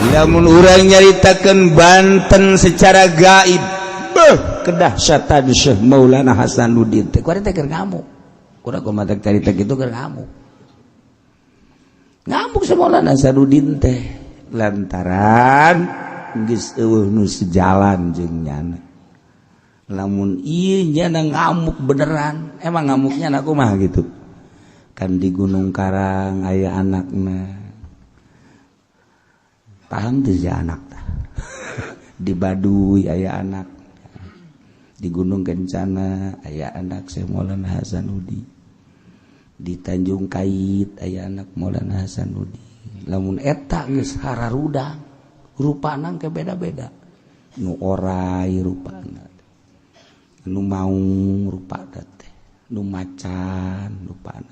Lamun urang nyaritakeun Banten secara gaib, beuh, kedahsyatan Syekh Maulana Hasanuddin teh kuari teh keur ngamuk. Kurang kumaha carita kitu, keur ngamuk. Ngamuk Syekh Maulana Hasanuddin teh lantaran geus euweuh nu sejalan jeung nyana. Lamun ieu nyana ngamuk beneran, emang ngamuknya aku mah gitu. Kan di Gunung Karang aya anakna. Paham tuh si anak tah. Di Baduy aya anak. Di Gunung Kencana aya anak Syekh Maulana Hasanuddin. Di Tanjung Kait aya anak Maulana Hasanuddin. Lamun eta geus hararudang, rupana ke beda-beda. Nu orai rupana. Nu maung rupana teh, nu macan rupana.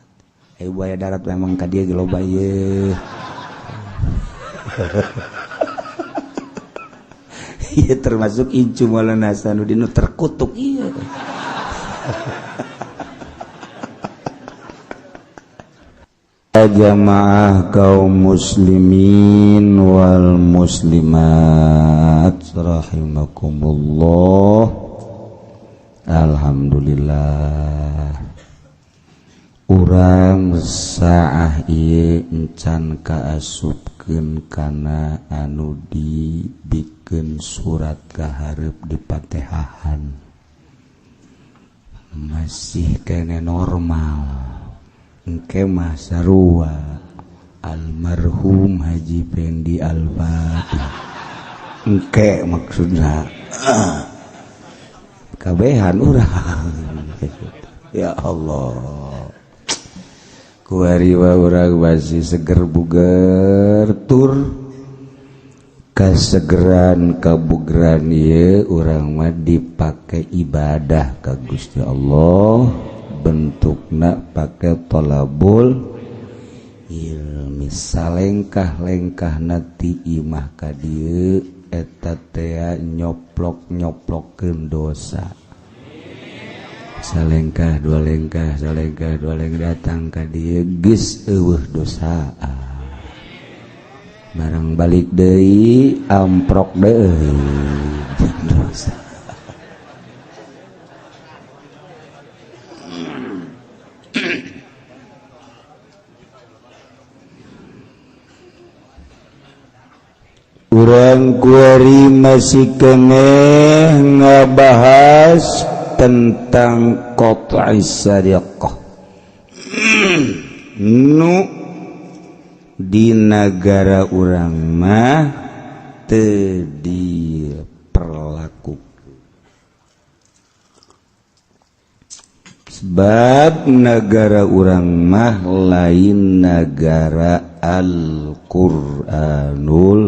Eh, buaya darat memang ka dieu ge loba ieu. Iya, termasuk incu Maulana Hasanuddin nu terkutuk, iya. Jamaah kaum muslimin wal muslimat rahimakumullah. Alhamdulillah, urang saah ieu encan kaasupkeun kana anu dibikeun surat kahareup di Patehahan, masih kene normal. Engke mah sarua almarhum Haji Pendi Al-Fatih engke, maksudna kabehan urang. Ya Allah, kuari wa urang masih seger buger, tur kasegeran kabugeran ieu urang mah dipake ibadah ka Gusti Allah, bentukna pake tolabul ilmi. Salengkah-lengkah ti imah ka dieu eta tea nyoplok-nyoplokeun dosa, salengkah dua lengkah, salengkah dua lengkah, datang ka dieu geus euweuh dosa. Barang balik deui, amprok deui dosa. Urang kuari masih keneh ngabahas tentang qat'i sariqah nu di negara urang mah teu diperlakukan, sebab negara urang mah lain negara Al-Qur'anul,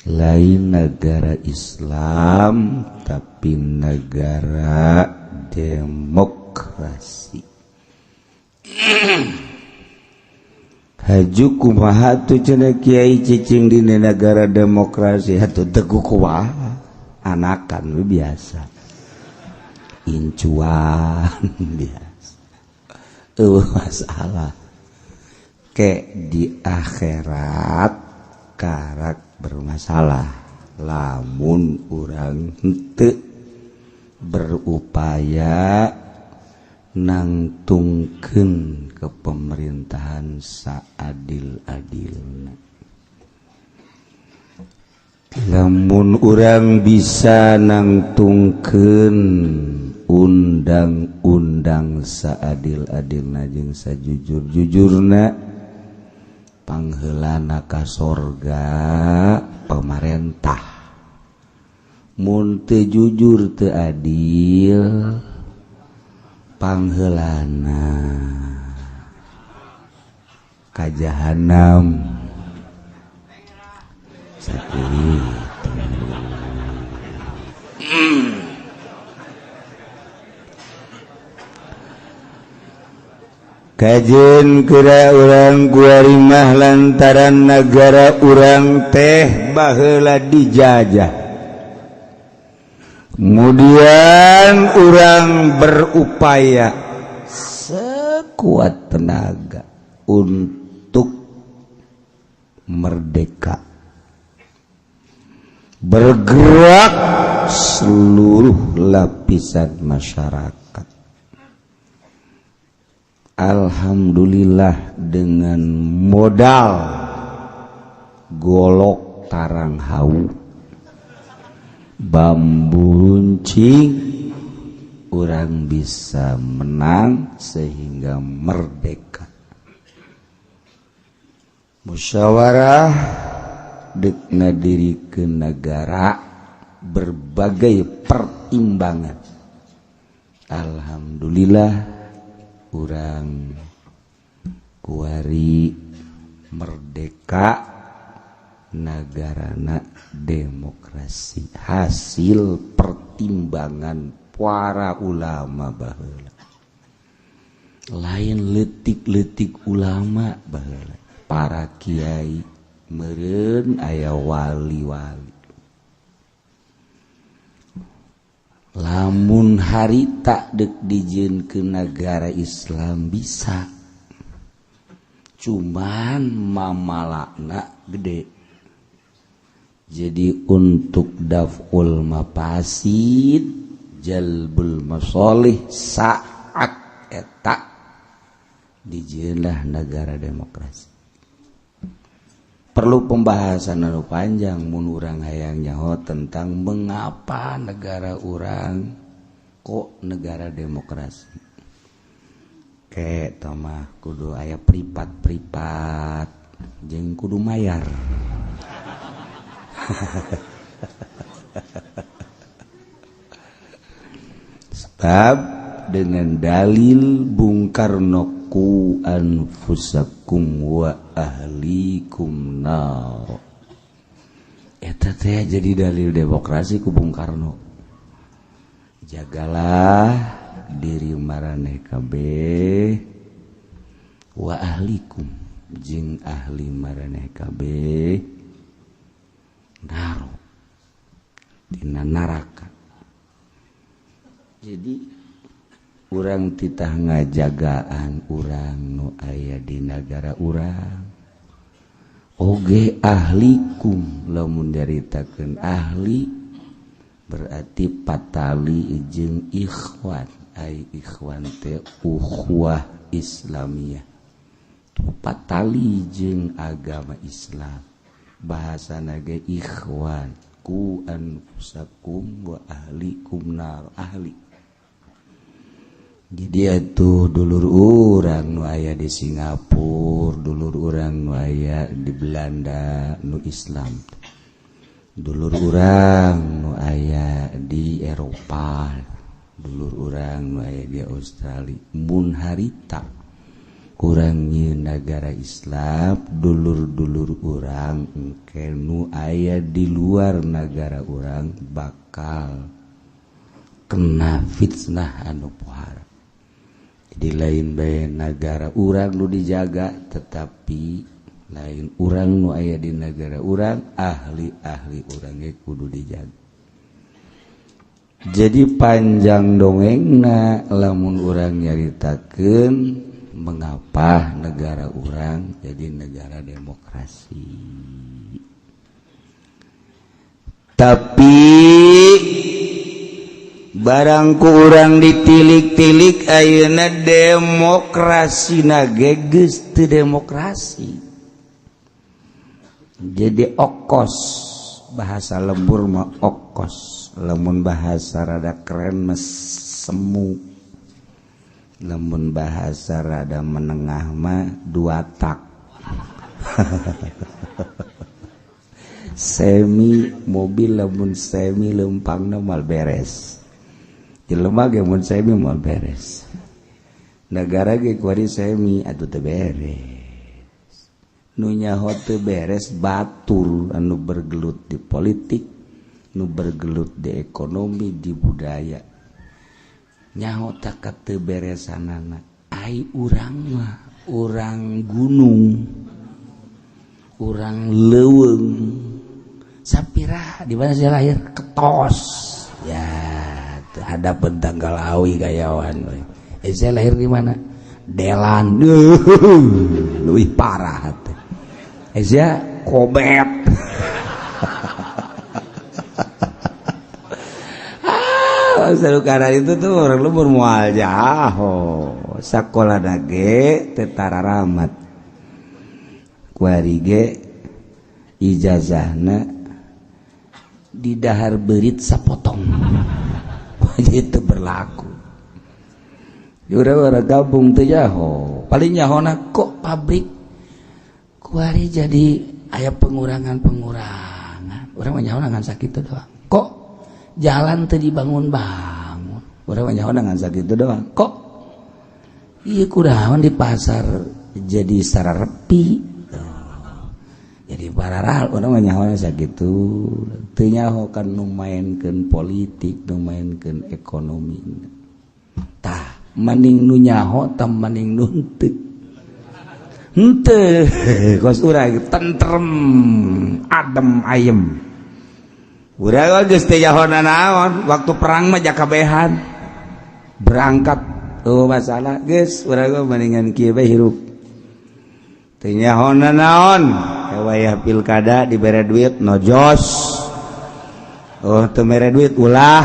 lain negara Islam, tapi negara demokrasi. Haju kumaha tuh cenah, Kiai, cicing di negara demokrasi atuh teu kumaha, anakan we biasa, incuan biasa, euweuh masalah. Ke di akhirat karak bermasalah lamun urang henteu berupaya nangtungkeun ke pemerintahan saadil-adilna. Lamun urang bisa nangtungkeun undang-undang saadil-adilna jeung sajujur-jujurna, pangheulana ka sorga pemerintah. Mun teu jujur, teu adil, pangheulana ka jahanam. Sakitu. Kajen kira urang kuari mah lantaran negara urang teh baheula dijajah, kemudian urang berupaya sekuat tenaga untuk Merdeka, bergerak seluruh lapisan masyarakat. Alhamdulillah, dengan modal golok tarang hawu, bambu runcing, urang bisa menang sehingga merdeka. Musyawarah dek diri ke negara, berbagai pertimbangan. Alhamdulillah, urang kuari merdeka, negarana demokrasi, hasil pertimbangan para ulama baheula. Lain leutik-leutik ulama baheula, para kiai, meureun aya wali-wali. Lamun harita dek dijieun ke negara Islam bisa, cuman mamalakna gede. Jadi untuk daf'ul mafasid, jalbul masolih, saat eta dijieunlah negara demokrasi. Perlu pembahasan anu panjang mun urang hayang nyaho tentang mengapa negara urang kok negara demokrasi. Ke mah kudu aya privat-privat jeung kudu mayar. Sebab dengan dalil Bung Karno, "Qu anfusakum wa ahlikum nar." Eta teh jadi dalil demokrasi ku Bung Karno. Jagalah diri maraneh kabeh, wa ahlikum jeung ahli maraneh kabeh, naro tina neraka. Jadi urang titah ngajagaan urang nu aya di nagara urang oge, ahlikum. Lamun nyaritakeun ahli berarti patali jeung ikhwan. Ai ikhwan teh ukhuwah Islamiyah, patali jeung agama Islam, bahasa ge ikhwan. Qu anfusakum wa ahlikum nar, ahli. Jadi itu dulur urang nu aya di Singapura, dulur urang nu aya di Belanda nu Islam, dulur urang nu aya di Eropa, dulur urang nu aya di Australia, mun harita urang negara Islam, dulur-dulur urang engke nu aya di luar negara urang bakal kena fitnah anu pohara. Jadi lain bae negara urang nu dijaga, tetapi lain urang nu aya di negara urang, ahli-ahli urang ge kudu dijaga. Jadi panjang dongengna lamun urang nyaritakeun mengapa negara urang jadi negara demokrasi. Tapi barang ku urang ditilik-tilik, ayeuna demokrasi ge geus teu demokrasi, jadi okos. Bahasa lembur mah okos, lamun bahasa rada keren mah semu, lamun bahasa rada menengah mah dua tak, semi. Mobil lamun semi lempangna mal beres, jelema ge mun semi moal beres, negara ge kuari semi atuh teu beres. Nu nyaho teu beres batur anu bergelut di politik, nu bergelut di ekonomi, di budaya, nyaho tak teu beresanana. Ai urang mah urang gunung, urang leuweung. Sapira di mana saya lahir ketos ya ada tanggal awi gayawan. Eh, saya lahir di mana? Delan, lebih parah. Eh, saya Kobet. Karena itu tuh orang lembur mual jaho sakola dage tetara ramat kuari ge ijazahna di dahar berit sapotong. Itu berlaku. Orang gabung teu jaho paling jahona kok pabrik kuari jadi aya pengurangan-pengurangan. Urang mah nyaho ngan sakitu doang. Kok jalan teu dibangun-bangun? Urang mah nyaho ngan sakitu doang. Kok ieu kunaon di pasar jadi sararepi? Jadi pararal urang mah nyaho sakitu. Teu nyaho kan nu maenkeun politik, nu maenkeun ekonomi. Tah, mending nu nyaho tah mending nu henteu. Henteu, kos urang tentrem, adem ayem. Urang geus teu nyaho nanaon, waktu perang mah jakabehan. Berangkat oh masalah geus urang mah mendingan kieu bae hirup. Teu nyaho nanaon, wayah pilkada dibere duit nojos. Oh teu mere duit ulah,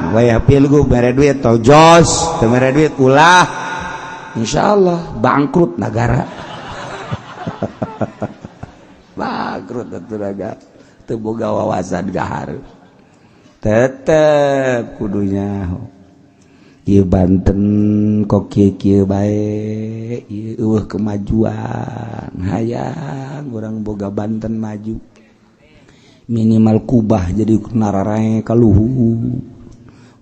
wayah pilgub mere duit tojos, teu mere duit ulah. Insyaallah bangkrut negara. Bangkrut atuh negara. Teu boga wawasan gahar. Tetep kudu nyaho. Ieu Banten kok kieu-kieu bae, ieu eueuh kemajuan. Hayang urang boga Banten maju. Minimal kubah jadi nararae ka luhur.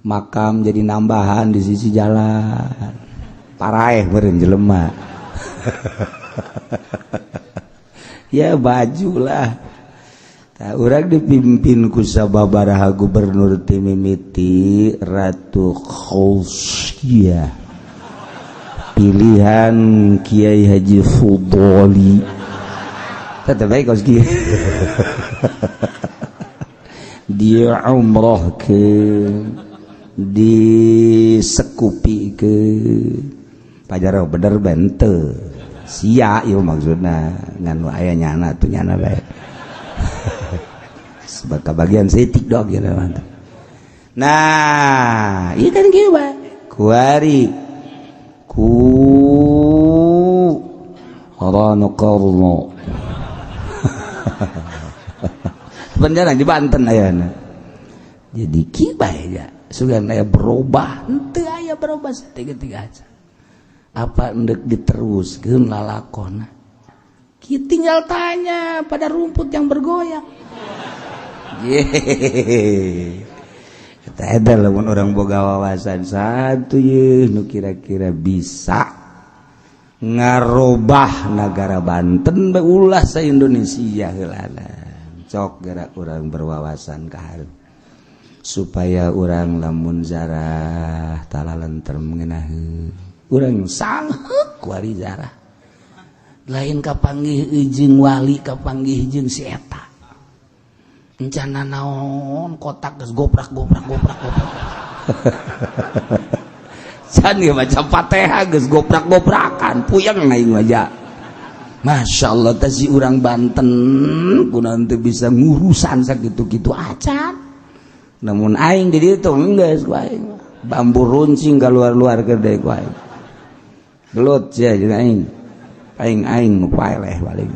Makam jadi nambahan di sisi jalan. Paraeh meureun jelema. Ya bajulah. Tah urang dipimpin ku sababaraha gubernur ti mimiti Ratu Khausia. Pilihan Kiai Haji Fudoli. Tetep bae kos kieu. Dia umroh ke disekupi ke pajaro bener bente sia ieu maksudna ngan nu aya nyana tuh nyana bae. Sebab bagian setik dog ya mantap. Nah, ieu kan kieu bae. Kuari ku Rano Karno. Beneran di Banten ayana. Jadi kieu bae ya. Sugan aya berubah, henteu aya berubah tiga-tiga aja. Apa endek diteruskeun lalakonna? Kieu tinggal tanya pada rumput yang bergoyang. Yeay. Eta eta lamun orang boga wawasan satu ye nu kira-kira bisa ngarobah negara Banten ulah sa Indonesia heulana. Cok gerak orang berwawasan ka supaya orang lamun zarah talalentrem ngenaheun urang sangheuk kuari zarah lain kapanggih jeung wali kapanggih jeung si eta encana naon kotak geus goprak goprak goprak goprak can ieu maca Fatihah geus goprak goprakan puyeng aing wajah. Masya Allah teh si urang Banten kunaon teu bisa ngurusan sakitu-kitu acan. Namun aing di ditu geus ku aing bambu runcing keluar-luar gede ku aing. Gelut sia jeung aing. Aing aing nu paeleh paling.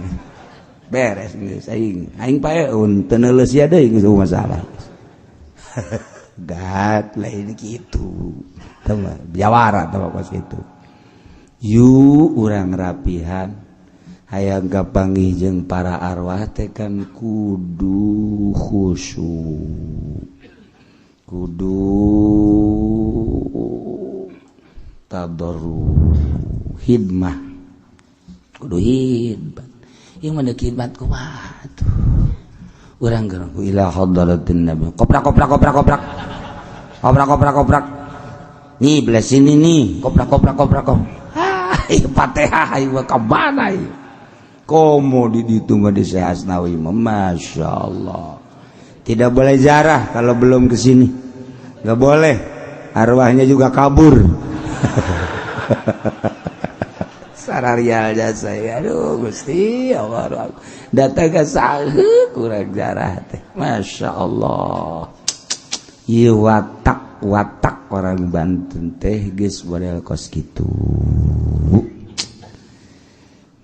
Beres geus aing. Aing paeun teu neuleus sia deui geus masalah. Gat lain kitu. Tah jawara tah kos kitu. Yu urang rapihan hayang kapanggih jeung para arwah teh kan kudu khusyuk, kudu tadarru, hidmah, kudu hidmat. Ieu mah khidmat kumaha tuh? Urang geus ila hadratin nabi. Koprak koprak koprak koprak. Koprak koprak koprak. Nih belah sini nih, koprak koprak koprak koprak. Ah, Fatihah ieu ka mana ieu? Komo di ditu mah di Syekh Asnawi mah Masya Allah. Tidak boleh jarah kalau belum ke sini. Nggak boleh. Arwahnya juga kabur. Sararial jasa ya. Aduh Gusti Allah, datang ke saha kurang jarah teh. Masya Allah, ieu watak watak orang Banten teh geus model kos kitu.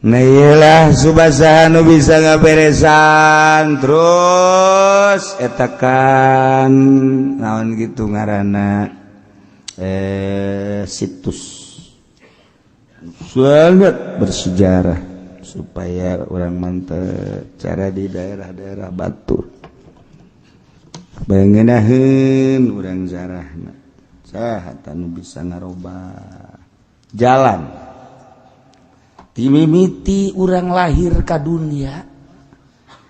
Nah, iyalah subasa nu bisa ngaberesan terus eta kan naon gitu ngaranna, situs sangat bersejarah supaya orang mantep cara di daerah-daerah batur bangenaheun urang zarahna saha nu bisa ngarobah jalan. Timimiti urang lahir ka dunia,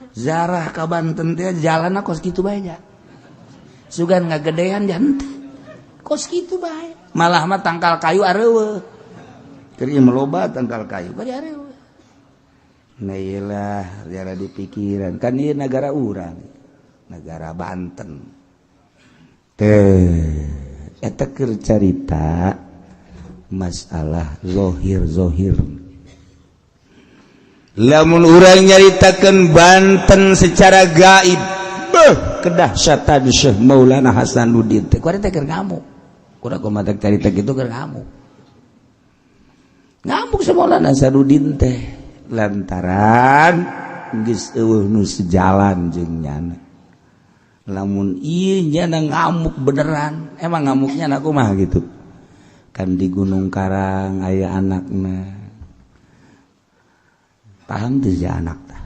zarah ka Banten teh jalan kos kitu bae nya. Sugan ngagedean jangan kos kitu bae, malah mah tangkal kayu areuweuh. Keur ieu loba tangkal kayu bari areuweuh. Nah, iyalah jara di pikiran kan ieu negara urang, negara Banten teh. Eta keur carita masalah zohir zohir. Lamun urang nyaritakeun Banten secara gaib, beuh, kedahsyatan Syekh Maulana Hasanuddin teh kuari teh keur ngamuk. Kurang kumaha carita kitu, keur ngamuk ngamuk Syekh Maulana Hasanuddin teh lantaran geus euweuh nu sejalan jeung nyana. Lamun ieu nyana ngamuk beneran, emang ngamuknya aku mah gitu kan. Di Gunung Karang aya anakna, paham tuh si anak tah.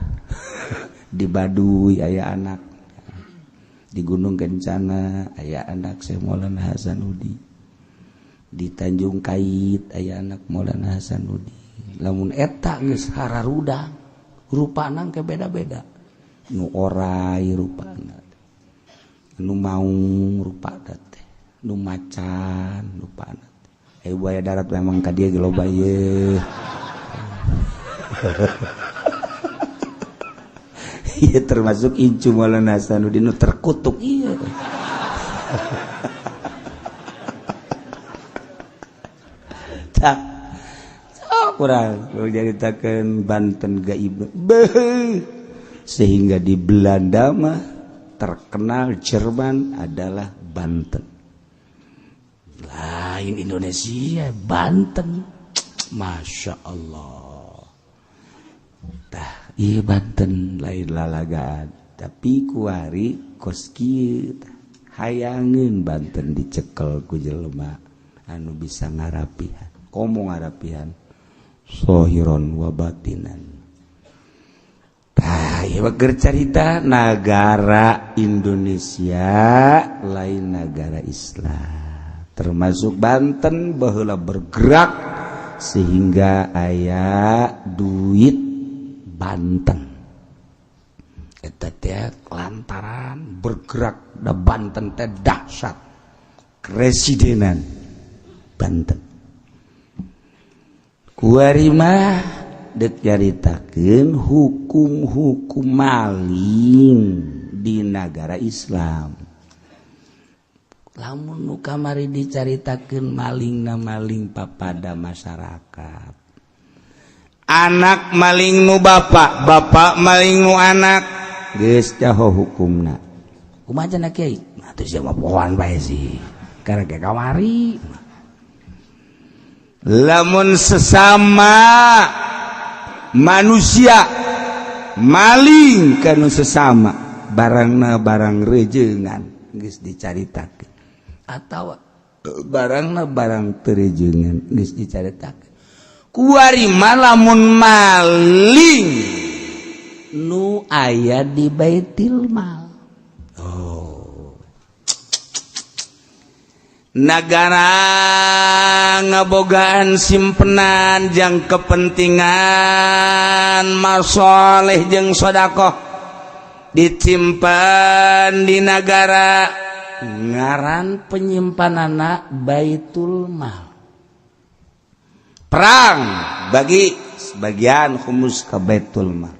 Di Baduy aya anak, di Gunung Kencana aya anak Syekh Maulana Hasanuddin, di Tanjung Kait aya anak Maulana Hasanuddin. Lamun eta geus hararudang, rupana ke beda-beda, nu orai rupana, nu maung rupana teh, nu macan rupana. Eh, buaya darat memang ka dieu ge loba ieu. Iya, termasuk incu Maulana Hasanuddin nu terkutuk, iya. Tak so, kurang nyaritakeun Banten gaib. Beuh. Sehingga di Belanda mah terkenal Jerman adalah Banten, lain Indonesia, Banten. Masya Allah. Tah, iya, Banten lain lalagaan, tapi kuari kos kieu hayangeun Banten dicekel ku jelema anu bisa ngarapihan, komo ngarapihan sohiron wa batinan. Tah, ieu mah carita nagara Indonesia, lain negara Islam, termasuk Banten baheula bergerak sehingga aya duit Banten. Eta teh lantaran bergerak da Banten teh dahsyat Kresidenan Banten. Kuari mah dek nyaritakeun hukum-hukum maling di negara Islam. Lamun nu kamari dicaritakeun maling na maling papada masyarakat, anak maling nu bapak, bapak maling nu anak, geus jaho hukumna kumaha cenah, Kiai? Nah, teu sia mah pohoan bae sih karena kayak kamari. Lamun sesama manusia maling kanu sesama, barangna barang rejengan geus dicaritakeun atau barangna barang teu rejengan geus dicaritakeun. Kuari mah lamun maling nu aya di baitul mal. Oh, nagara ngabogaan simpenan jang kepentingan masoleh jeung sodakoh, disimpan di negara, ngaran penyimpanana baitul mal. Perang bagi sebagian humus ke baitul mal.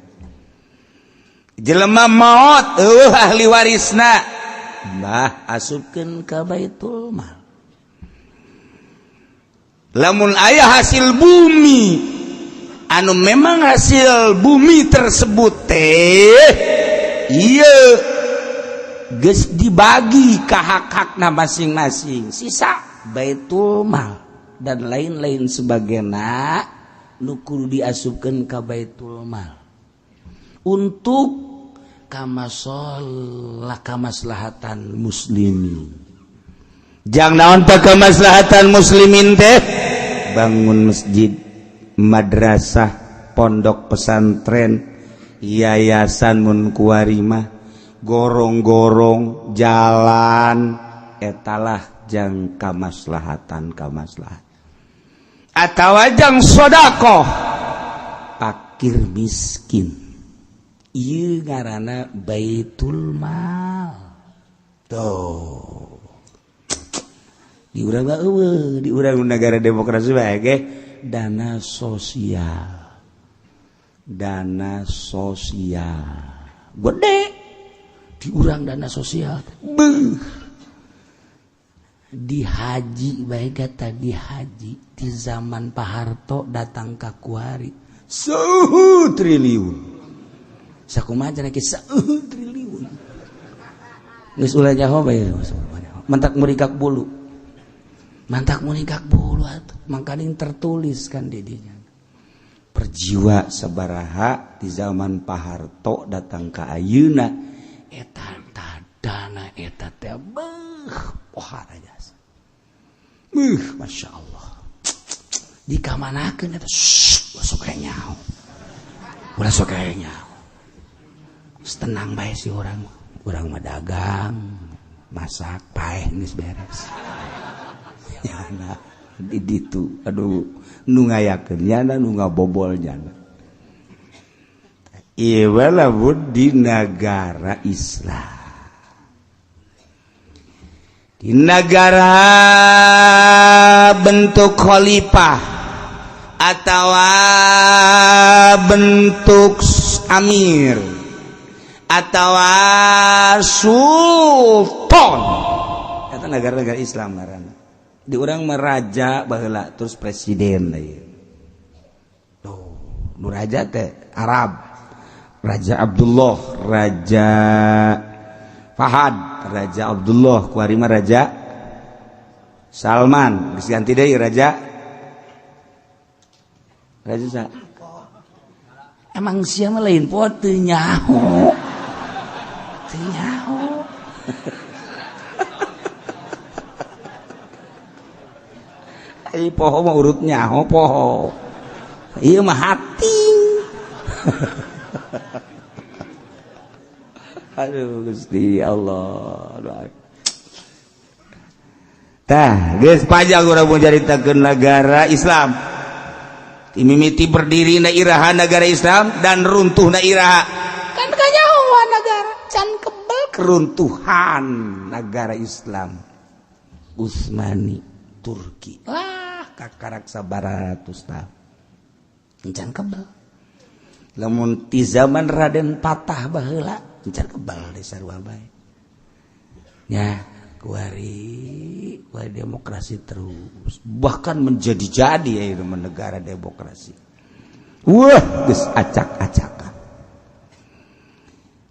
Jelema maot euweuh ahli warisna, bah, asupkeun ka baitul mal. Lamun aya hasil bumi Anu memang hasil bumi tersebut teh iya geus dibagi ke hak-hakna masing-masing, sisa baitul mal dan lain-lain sebagainya nu kudu diasupkeun ka baitul mal untuk kamasolah kamaslahatan muslimin. Jang naon teh kemaslahatan muslimin teh? Bangun masjid, madrasah, pondok pesantren, yayasan, mun kuari mah gorong-gorong jalan, etalah jang kamaslahatan kamaslahat atau jang sodakoh fakir miskin. Ieu ngaranna baitul mal. Tuh, di urang mah euweuh. Di urang negara demokrasi bae ge dana sosial, dana sosial gede di urang, dana sosial beuh. Di haji bae, kata di haji di zaman Pak Harto datang ka kuari seueuh triliun. Sakumaha cenah ge seueuh triliun, geus ulah nyaho bae, mantak murikak bulu, mantak murikak bulu atuh. Mangkaning tertulis kan di dinya perjiwa sabaraha di zaman Pak Harto datang ke ayeuna. Eta dana eta teh beuh pohara jasa. Beuh, Masya Allah, dikamanakeun eta? Shh, ulah sok aya nyaho, ulah sok aya nyaho. Tenang bae si urang, urang mah dagang, masak, paeh, geus beres. Nyana di ditu, aduh, nu ngayakeun nyana, nu ngabobol nyana. Ieu lamun di negara Islam, di negara bentuk khalifah atau bentuk amir atau sultan, eta negara-negara Islam ngaranna. Di urang mah raja baheula, terus presiden deui. Tuh, nu raja teh Arab, Raja Abdullah, Raja Fahad, Raja Abdullah, kuari mah Raja Salman, geus ganti deui raja. Raja sa? Emang sia mah lain poho, teu nyaho. Teu nyaho. Ai poho mah urut nyaho poho. Ieu mah hati. Aduh Gusti Allah. Tah, geus pajak urang mau caritakeun negara Islam. Mimiti berdiri na iraha negara Islam dan runtuh na iraha. Kan kanyahoan negara can kebel keruntuhan negara Islam. Utsmani Turki. Lah, kakarak sabaratus tahun. Can kebel. Lamun ti zaman Raden Patah baheula can kebal di sarua bae. Ya, kuari kuari demokrasi terus, bahkan menjadi-jadi ya itu negara demokrasi. Wah, geus acak-acakan.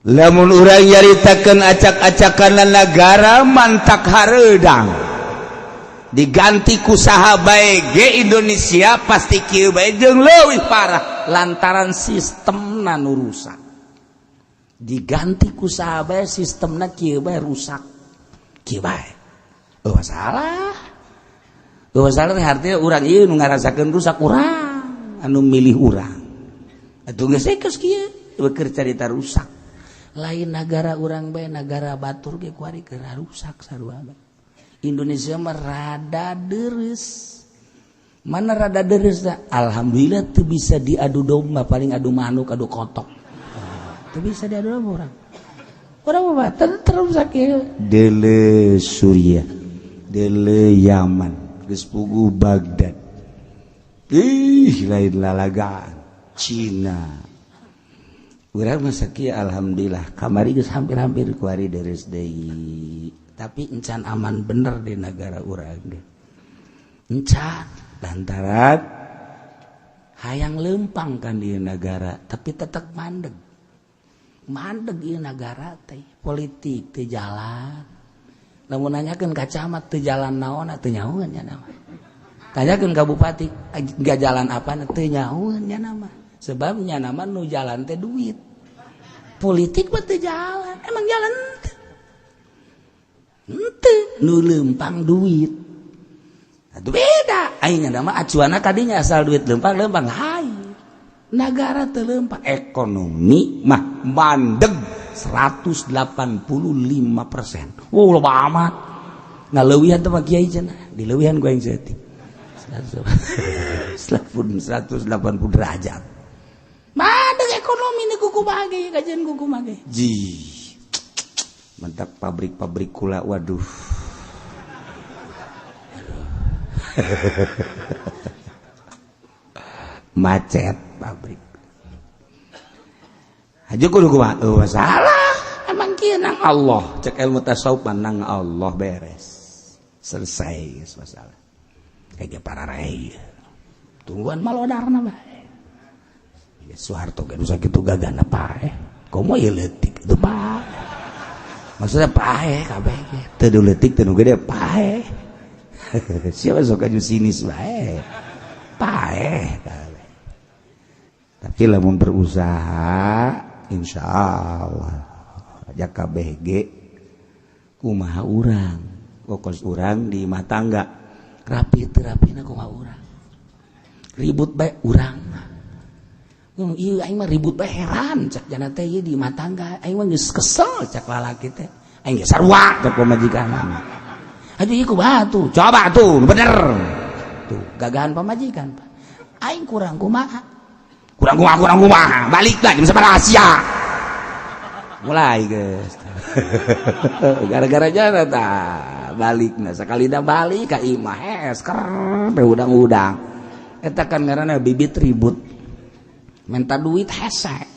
Lamun urang nyaritakeun acak-acakan negara mantak hareudang, diganti ku saha bae ge Indonesia pasti kieu bae jeung leuwih parah lantaran sistemna nu rusak. Diganti ku saha bae sistemna kieu bae, rusak kieu bae. Euweuh salah, euweuh salah teh artinya urang ieu nu ngarasakeun rusak, urang anu milih urang atuh geus geus kieu keur carita rusak. Lain negara urang bae, negara batur ge kuari keur rusak sarua bae. Indonesia mah rada deres. Mana rada deres dah? Alhamdulillah tuh bisa diadu domba, paling adu manuk, adu kotok. Tuh bisa diadu domba orang. Orang mah terus sakit. Dele Suriah, dele Yaman, geus puguh Baghdad. Ih, lain lalagaan. Cina. Urang mah sakieu alhamdulillah. Kamari geus hampir-hampir kuari deres deui. Tapi encan aman bener di negara urang ge. Encan lantaran Hayang lempang kan di negara, tapi tetap mandeg. Mandeg ieu nagara teh, politik teu jalan. Lamun nanyakeun ka camat teu jalan naon teu nyahoeun nya nama. Tanyakeun ka bupati enggak jalan apa teu nyahoeun nya nama. Sebabnya nama nu jalan teh duit. Politik mah teu jalan, emang jalan henteu nu lempang duit. Atuh beda, aing nama acuanna kadinya asal duit lempang-lempang lain. Nagara teu lempang, ekonomi mah mandeg 185%. Wow, loba amat. Ngaleuwihan teh mah kiai cenah, dileuwihan ku aing saeutik. 180 derajat. Mandeg ekonomi ni kuku bage, kajian kuku mage. Ji. Mantap pabrik-pabrik kula, waduh. Macet pabrik. Haji kudu kumaha? Oh, salah. Emang kieu nang Allah, cek ilmu tasawuf nang Allah beres. Selesai geus masalah. Kayak para rai. Tungguan malodarna bae. Ya Soeharto ge nu sakitu gagana paeh. Komo ieu leutik itu paeh. Maksudnya paeh kabeh ge. Teu leutik teu nu gede paeh. Siapa sok aju sinis bae. Paeh kabeh. Tapi lamun berusaha insya Allah aja KBG kumaha urang kokos urang di imah tangga rapi teu rapina kumaha urang ribut bae urang ieu aing mah ribut bae heran cak jana teh ieu di imah tangga aing mah geus kesel cak lalaki teh aing geus sarua cak pamajikan aduh ieu kumaha tuh coba tuh bener tuh gagahan pamajikan aing kurang kumaha kurang kumaha balik lah jam sabaraha sia mulai guys gara-gara jana tah balik nah sekali dah balik ka imah hes ker udang-udang eta kan ngaranna bibit ribut minta duit hese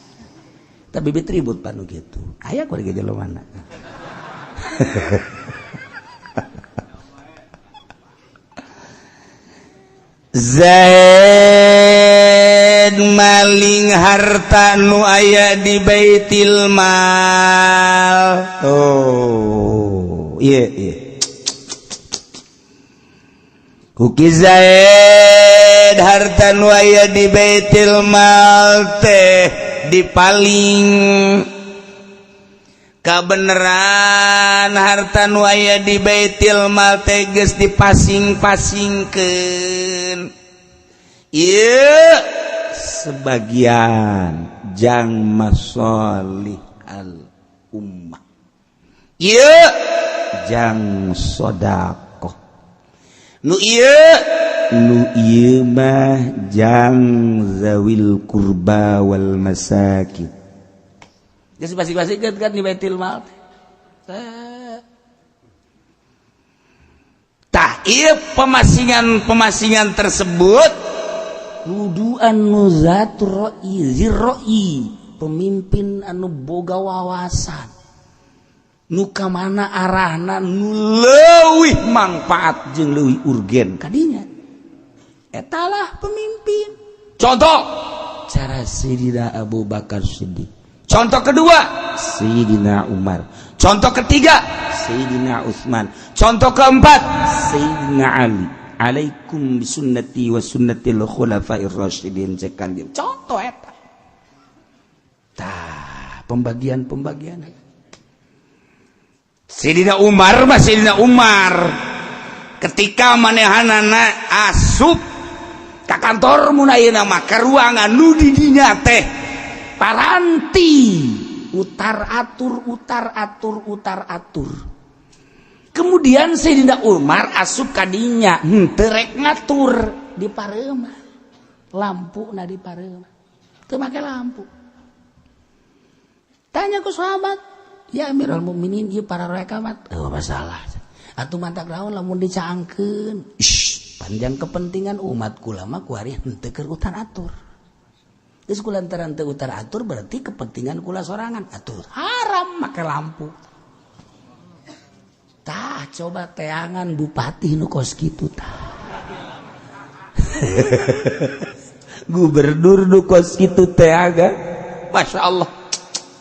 eta bibit ribut panu kitu aya kuari ge jelema mana. Zaid maling harta nu aya di Baitil Mal. Oh, iya iya. Kuki Zaid harta nu aya di Baitil Mal teh dipaling. Kabeneran harta nu aya di Baitil Mal teh geus dipasing-pasingkeun. Ieu sebagian jang masolih al ummah. Ieu jang sedekah. Nu ieu mah jang zawil kurba wal masakin. Geus pasing-pasingkeun kan di Baitil Mal. Tah ieu pemasingan-pemasingan tersebut kudu anu zat roi ziroi pemimpin anu boga wawasan nu ka mana arahna nu leuwih mangfaat jeung leuwih urgen kadinya etalah pemimpin. Contoh cara Sayyidina Abu Bakar Siddiq, contoh kedua Sayyidina Umar, contoh ketiga Sayyidina Utsman, contoh keempat Sayyidina Ali. Alaikum bisunnati wa sunnatil khulafair rasyidin cek kanjeng. Contoh eta. Tah, pembagian-pembagian. Sayyidina Umar mah Sayyidina Umar ketika manehanana asup ka kantor mun ayeuna mah ka ruangan nu di dinya teh paranti utar atur utar atur utar atur. Kemudian Sayyidina Umar asup kadinya henteu rek ngatur di pareumah lampu na di pareumah teu make lampu. Tanya ku sahabat, ya Amirul Mukminin ieu para rekamat oh masalah atuh mantak naon lamun dicaangkeun. Panjang kepentingan umat kula mah kuari henteu keur utar atur. Geus kulantaran teu utar atur berarti kepentingan kula sorangan atuh haram make lampu. Tah coba teangan bupati nu kos kitu tah. Gubernur nu kos kitu teh aga. Masya Allah.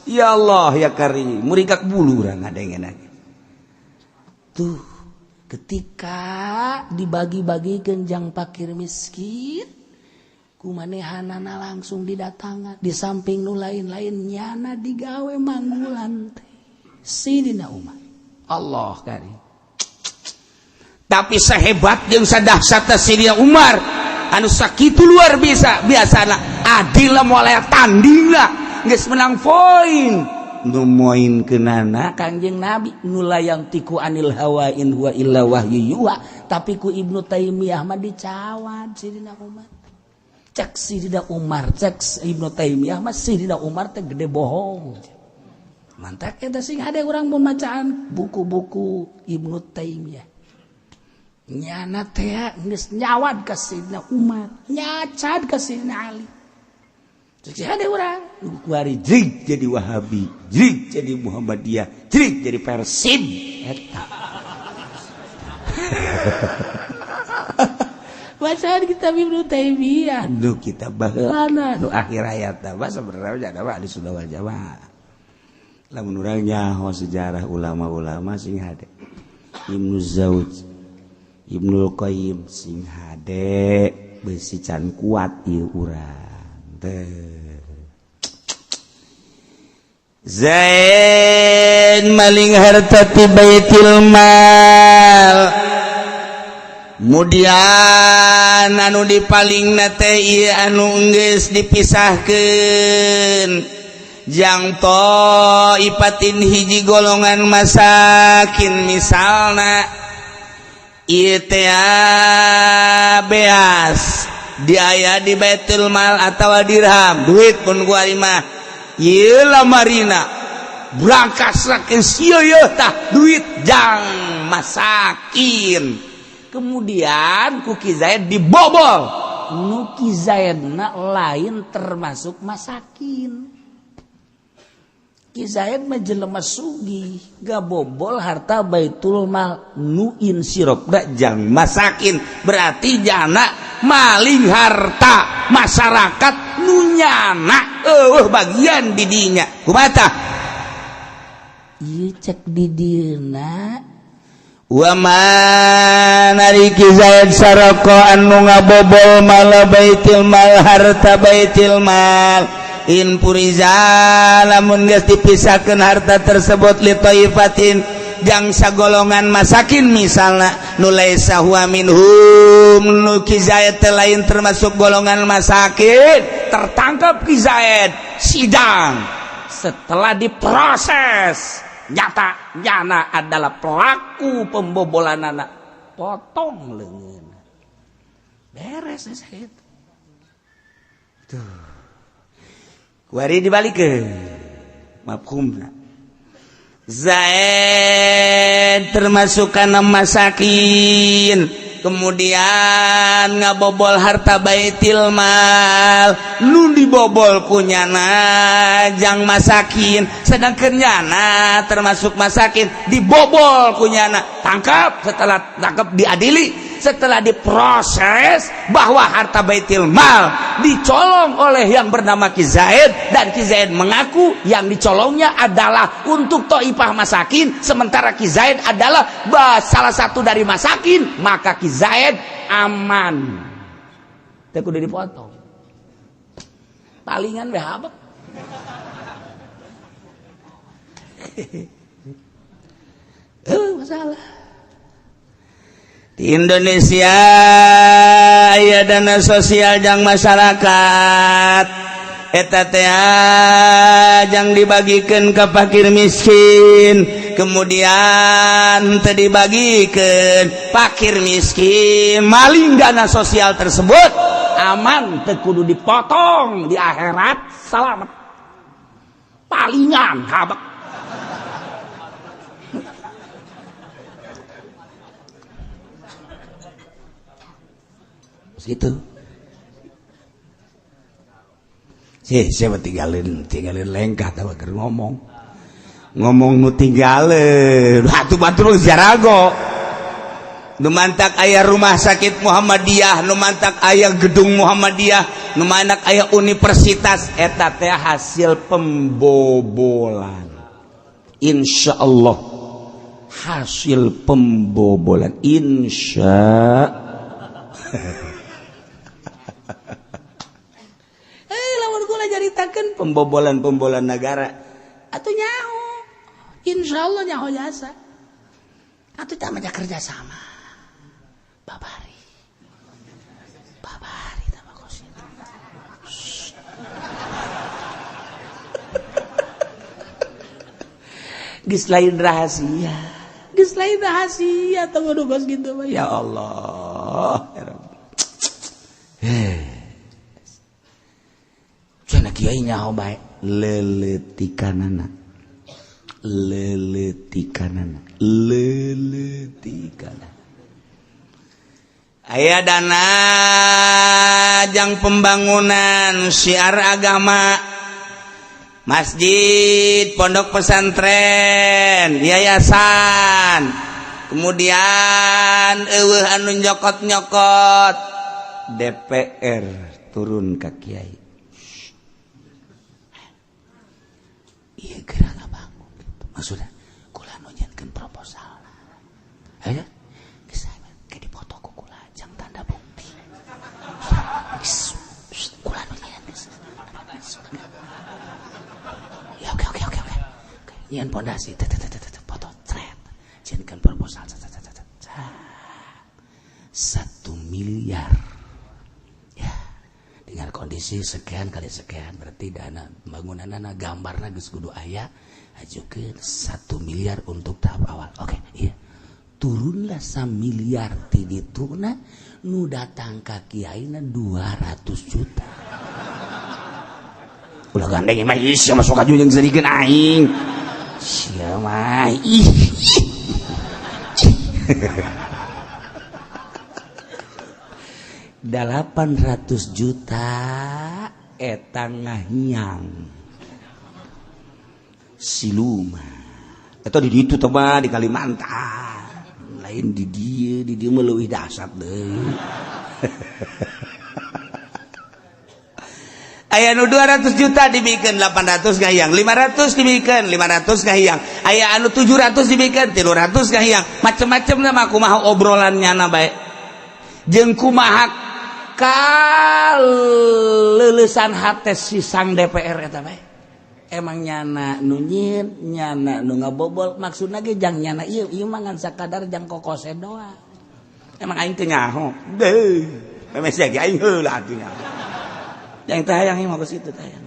Ya Allah ya Karim, murikak bulu urang ngadengen. Tuh, ketika dibagi-bagikan jang pakir miskin, kumanehanana langsung didatangan. Di samping nu lain-lain, nyana digawe manggulan teh Sidina Umar. Allah Karim. Tapi sehebat yang sadahsyat Sidina Umar anu sakitu luar biasa biasana, adil lah, moal layak tanding lah, geus menang poin nu moinkeunana Kangjeng Nabi nu la yantiqu anil hawa in huwa illa wahyu yuha. Tapi ku Ibnu Taimiyah mah dicawad Sidina Umar. Cek Sidina Umar, cek Ibnu Taimiyah mah Sidina Umar teh gede bohong. Mantak eta sing hade urang pembacaan buku-buku Ibnu Taimiyah, nyana teh geus nyawad ka Sidina Umar, nyacad ka Sidina Ali. Cek hade urang kuari jrig jadi Wahabi, jrig jadi Muhammadiyah, jrig jadi Persib eta. Bacaan kitab Ibnu Taimiyah nu kitab baheulana nu akhir hayat mah sebenarnya ada mah Ahlussunnah wal Jamaah. Lamun urang nyaho sejarah ulama-ulama sing hade, Ibnu Zauj, Ibnul Qayyim sing hade, besi can kuat ieu urang teh. Zaid maling harta ti Baitul Mal. Mudian anu dipaling teh ieu anu geus dipisahkeun jang ipatin hiji golongan masakin, misalna ieu teh beas diaya di Baitul Mal atau dirham duit pun gua mah ieu lamarina berangkas tah duit jang masakin. Kemudian ku Ki Zaid dibobol, nu Ki Zaidna lain termasuk masakin. Ki Zaid mah jelema sugih, gak bobol harta Baitul Mal nu insirop da jang masakin. Berarti jana maling harta masyarakat nu nyana eueuh bagian didinya. Kumaha ieu cek di dieuna? Waman ari Ki Zaid saroko anu ngabobol mala baitil mal, harta baitil mal, in furiza lamun geus dipisahkeun harta tersebut li thaifatin jang sagolongan masakin, misalna nu laisa huwa minhum, nu Ki Zaid teh lain termasuk golongan masakin, tertangkap Ki Zaid, sidang, setelah diproses nyata nyana adalah pelaku pembobolan anak, potong lengan, beres. Saya tuh kuari dibalik ke mafhumna Zaid termasuk karena masakin, kemudian ngabobol harta baitil mal nu dibobol kunyana jang masakin, sedangkan nyana termasuk masakin, dibobol kunyana, tangkap. Setelah tangkap, diadili, setelah diproses bahwa harta baitil mal dicolong oleh yang bernama Ki Zaid dan Ki Zaid mengaku yang dicolongnya adalah untuk toipah masakin, sementara Ki Zaid adalah salah satu dari masakin, maka Ki Zaid aman, teu kudu dipotong. Palingan we habek. Masalah di Indonesia aya dana sosial jang masyarakat, eta teh jang dibagikan ke fakir miskin, kemudian teu dibagikan, fakir miskin maling dana sosial tersebut, aman, teu kudu dipotong, di akhirat selamat. Palingan habek. Gitu sih, saya tinggalin tinggalin lengkah tahu keur ngomong ngomong nu tinggalin batu batu jarago. Nu mantak aya rumah sakit Muhammadiyah, nu mantak aya gedung Muhammadiyah, nu mantak aya universitas, eta teh hasil pembobolan. Insya Allah hasil pembobolan, insya. Lamun kula caritakeun pembobolan-pembobolan negara atuh nyaho, insya Allah nyaho jasa atuh tah mah kerjasama. Babari babari tambah kos itu. Geus lain rahasia, geus lain rahasia tong kos gitu mah. Ya Allah ya Rabbi. Cenah kiai nyaho bae leuletikanana, leuletikanana, leuletikanana. Aya dana jang pembangunan syiar agama, masjid, pondok pesantren, yayasan, kemudian eueuh anu nyokot-nyokot, DPR turun ka kiai. Ieu geura ngabangun gitu. Maksudna kula nu nyieunkeun proposal. Aya geus ke dipoto ku kula jang tanda bukti. Kula nu nyieun geus. Ya oke oke oke oke. Nyieun pondasi foto cret. Nyieunkeun proposal 1 miliar. Ya, dengan kondisi sekian kali sekian berarti dana pembangunanna gambarna geus kudu aya, ajukeun 1 miliar untuk tahap awal. Oke, iya. Turunlah 1 miliar ti dituna nu datang ka kiaina 200 juta. Ulah gandeng mah ih sia masuk aju jeung serikeun aing. Sia mah ih. 800 juta eta ngahiang siluman. Eta di ditu teh mah di Kalimantan. Lain di dieu, di dieu mah leuwih dahsyat deui. Aya nu 200 juta dibikeun 800 ngahiang, 500 dibikeun 500 ngahiang, aya anu 700 dibikeun 300 ngahiang, macem-macem mah kumaha obrolan nyana bae. Jeung kumaha kaleulesan hate si sang DPR eta bae. Emang nyana nu nyieun, nyana nu ngabobol, maksudna ge jang nyana ieu, ieu mah ngan sakadar jang kokose doang. Emang aing teu nyaho. Deuh, memes ge aing heula atuh nyaho. Yang teh hayang mah geus kitu teh hayang.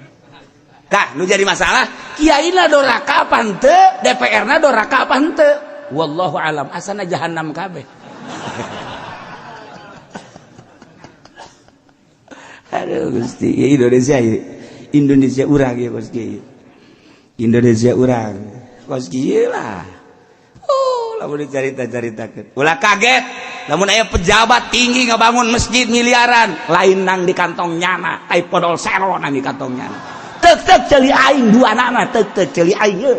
Tah, nu jadi masalah kiaina doraka apa henteu, DPR-na doraka apa henteu. Wallahu alam, asana jahanam kabeh. Aduh Gusti, ya Indonesia ya. Indonesia urang ya kos kieu. Indonesia urang. Kos kieu lah. Oh, lamun dicarita-caritakeun. Ulah kaget lamun aya pejabat tinggi ngabangun masjid miliaran, lain nang di kantong nyana, tai podol sero nang di kantong nyana. Tek tek ceuli aing dua nana, tek tek ceuli aing ye.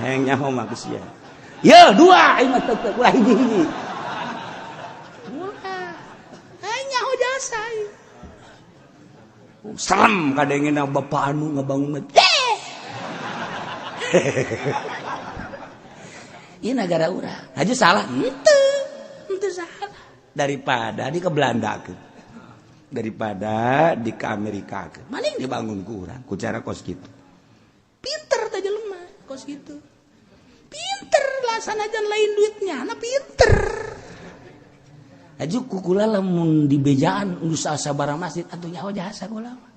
Hayang nyaho mah geus sia. Ye dua aing mah tek tek ulah hiji-hiji. Ulah. Aing nyaho jasa aing. Serem kadengena bapak anu ngabangun masjid. Ini negara urang. Haji salah itu. Itu salah. Daripada di ke Belanda ke. Daripada di ke Amerika ke. Maling dibangun ku urang ku cara kos gitu. Pinter teh jelema kos gitu. Pinter lah sanajan lain duitnya, nah pinter. Aju kukula lamun di bejaan usaha sabaraha masjid atuh nyaho jasa kula mah.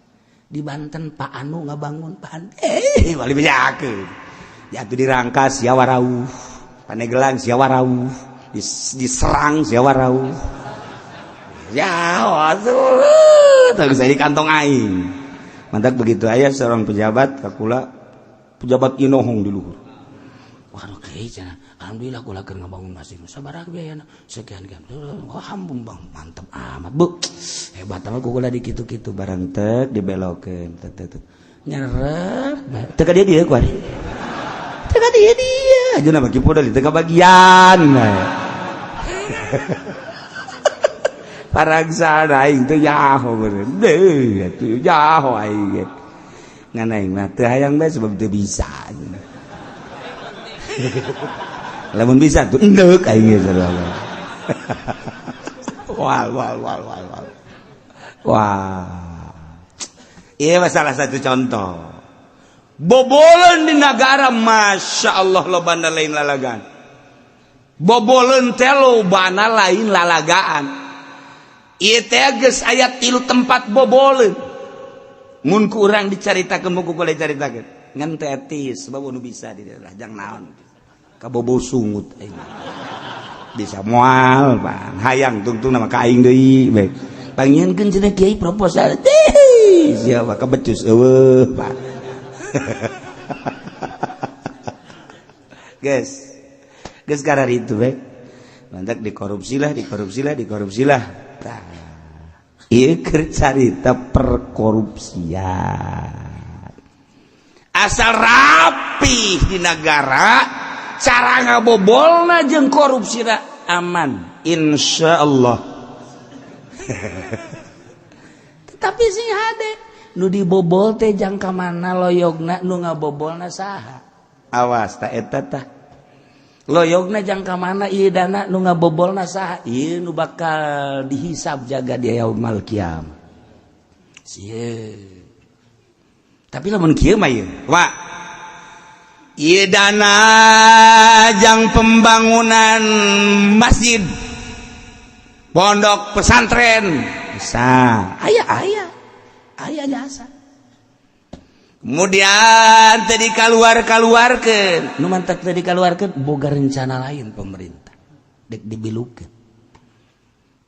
Di Banten Pak Anu ngabangun Pak Anu. Bali bejakeun. Ya atuh dirangkas sia warauh. Panegelang sia warauh. Diserang sia warauh. Ya waduh, teu bisa di kantong aing. Mantak begitu aya seorang pejabat kakula pejabat inohong di luhur. Waduh kiai cenah, alhamdulillah kula keur ngabangun masjid. Sabaraha biayana? Sekian sekian. Wah, hambung bang, mantep amat, Bu. Hebat amat kula di kitu-kitu barang tek dibelokeun tek tek tek. Nyerep, teu ka dia kuari. Teu ka dia dia. Ajeuna bagi podol teu kabagian. Parangsana aing teu nyaho meureun. Deuh atuh nyaho aing ge. Ngan aing mah teu hayang bae sebab teu bisa. Lamun bisa tuh endeuk aing ge. Wal wal wal wal wal. Wah. Iya, salah satu contoh. Bobolen di negara, Masya Allah, lobana lain lalagaan. Bobolen teh lobana lain lalagaan. Ieu teh geus aya tilu tempat bobolen. Mun ku urang dicaritakeun, mun ku kula caritakeun. Ngan teu etis sebab nu bisa di daerah jang naon. Kabobo sungut aing. Bisa moal pan hayang tungtung nama ka aing deui bae. Pangieunkeun cenah kiai proposal. Siapa kebecus eueuh, Pak. Guys, geus karar itu bae. Mantak dikorupsi lah, dikorupsi lah, dikorupsi lah. Tah. Ieu keur carita perkorupsian. Asal rapi di negara, cara ngabobolna jeung korupsina aman, insyaallah. Tetapi sing hade nu dibobol teh jangka mana loyogna, nu ngabobolna saha? Awas ta eta tah. Loyogna jangka mana ieu dana, nu ngabobolna saha? Ieu nu bakal dihisab jaga di yaumul kiamah. Sieun. Tapi lamun kieu mah ieu, Wak. Ieu dana jang pembangunan masjid, pondok pesantren bisa. Aya aya. Aya jasa. Kemudian tadi keluar-keluarkan, nu mantak tadi keluarkan boga rencana lain pemerintah. Dek dibilukeun.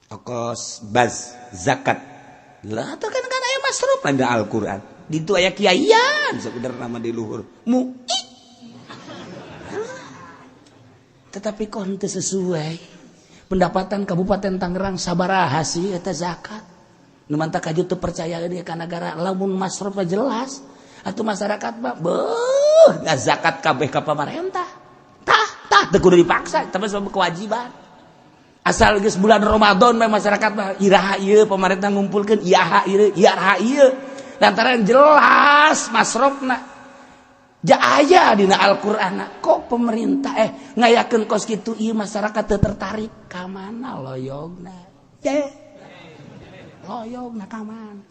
Okos baz zakat. Lah tuh kan kan aya masruf ada Al-Qur'an. Ditu aya kiaian sekedar nama di luhur. Mu. Tetapi kok henteu sesuai pendapatan Kabupaten Tangerang sabaraha sih eta zakat? Nu mantak kaju teu percaya deui ka negara lamun masruf jelas atuh masyarakat mah beuh ngazakat kabeh ka pamarentah. Tah tah teu kudu dipaksa, tapi sebab kewajiban. Asal geus bulan Ramadan mah masyarakat mah iraha ieu pemerintah ngumpulkeun, iraha ieu, iraha ieu. Lantaran jelas masrofna. Ja aya dina Al-Qur'an kok pemerintah ngayakeun kos kitu ieu masyarakat teu tertarik ka mana loyogna? Ye. Loyogna ka mana?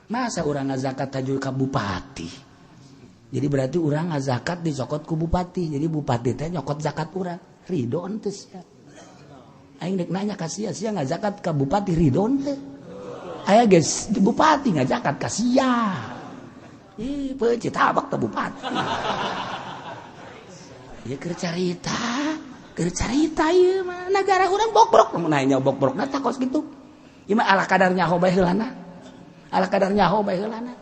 Masa urang ngazakat haju ka bupati? Jadi berarti urang ngazakat dicokot ku bupati. Jadi bupati teh nyokot zakat urang. Ridho henteu sia? Aing dek nanya ka sia, sia ngazakat ka bupati ridho henteu? Aya geus di bupati ngazakat ka sia. Ih, peuncit tabak teh bupati. Ieu keur carita ieu mah nagara urang bokbrok, mun aya bokbrokna tah kos kitu. Ieu mah ala kadar nyaho bae heulana. Ala kadar nyaho bae heulana.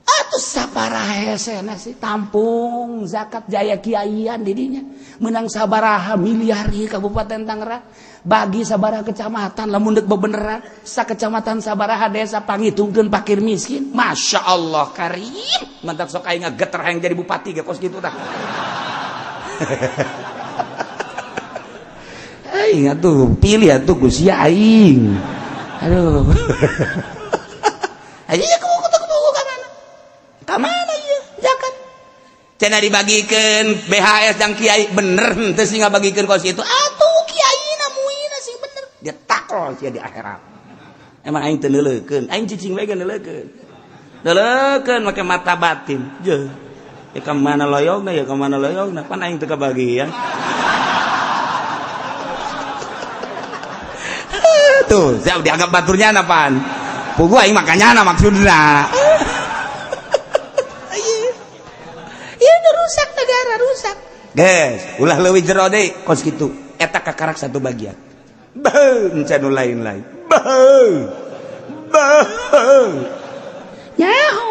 Atuh saparaha hesena sih tampung zakat jaya kiaian di dinya. Menang sabaraha miliar ieu Kabupaten Tangerang. Bagi sabaraha kecamatan lamun deuk bebeneran sakecamatan sabaraha desa pangitungkeun fakir miskin. Masya Allah karim. Mantap sok aing ngageter hayang jadi bupati ge kos kitu tah. Aing atuh pilih atuh ku sia aing. Aduh. Ayo ya kubu ka mana? Ka mana ieu zakat? Cenah dibagikeun BHS jang kiai bener henteu sih ngabagikeun kos kitu. Atuh kiaina muina sing bener. Dia takol sia di akhirat. Emang aing teu neuleukeun, aing cicing we ge neuleukeun. Neuleukeun make mata batin. Jeuh. Ya ka mana loyogna, ya ka mana loyogna, pan aing teu kabagian. Tuh, siap dianggap baturnya apaan? Pugu aing makanya maksudna. Iya udah rusak negara rusak. Guys, ulah leuwih jero deui kos kitu. Eta kakarak satu bagian. Beuh, encan nu lain-lain. Beuh. Beuh. Nyaho.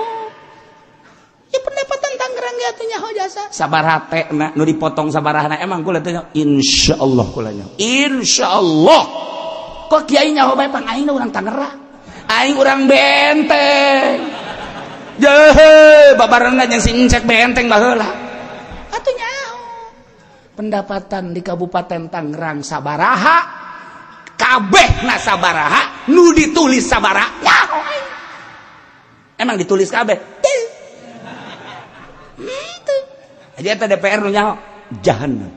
Ya pendapatan Tangerang ge atuh nyaho jasa. Sabaraha teh nu dipotong sabarahana emang kula teh insyaallah kula nyaho. Insyaallah. Kok kiai nyaho bae pang aing urang Tangerang. Aing urang Benteng. Jehe, babarengan yang si Encek Benteng baheula. Atuh nyaho. Pendapatan di Kabupaten Tangerang sabaraha? Kabeh na sabaraha, nu ditulis sabaraha. Nyaho aing. Emang ditulis kabeh? Teu. Itu. Jadi eta DPR nu nyaho jahanam.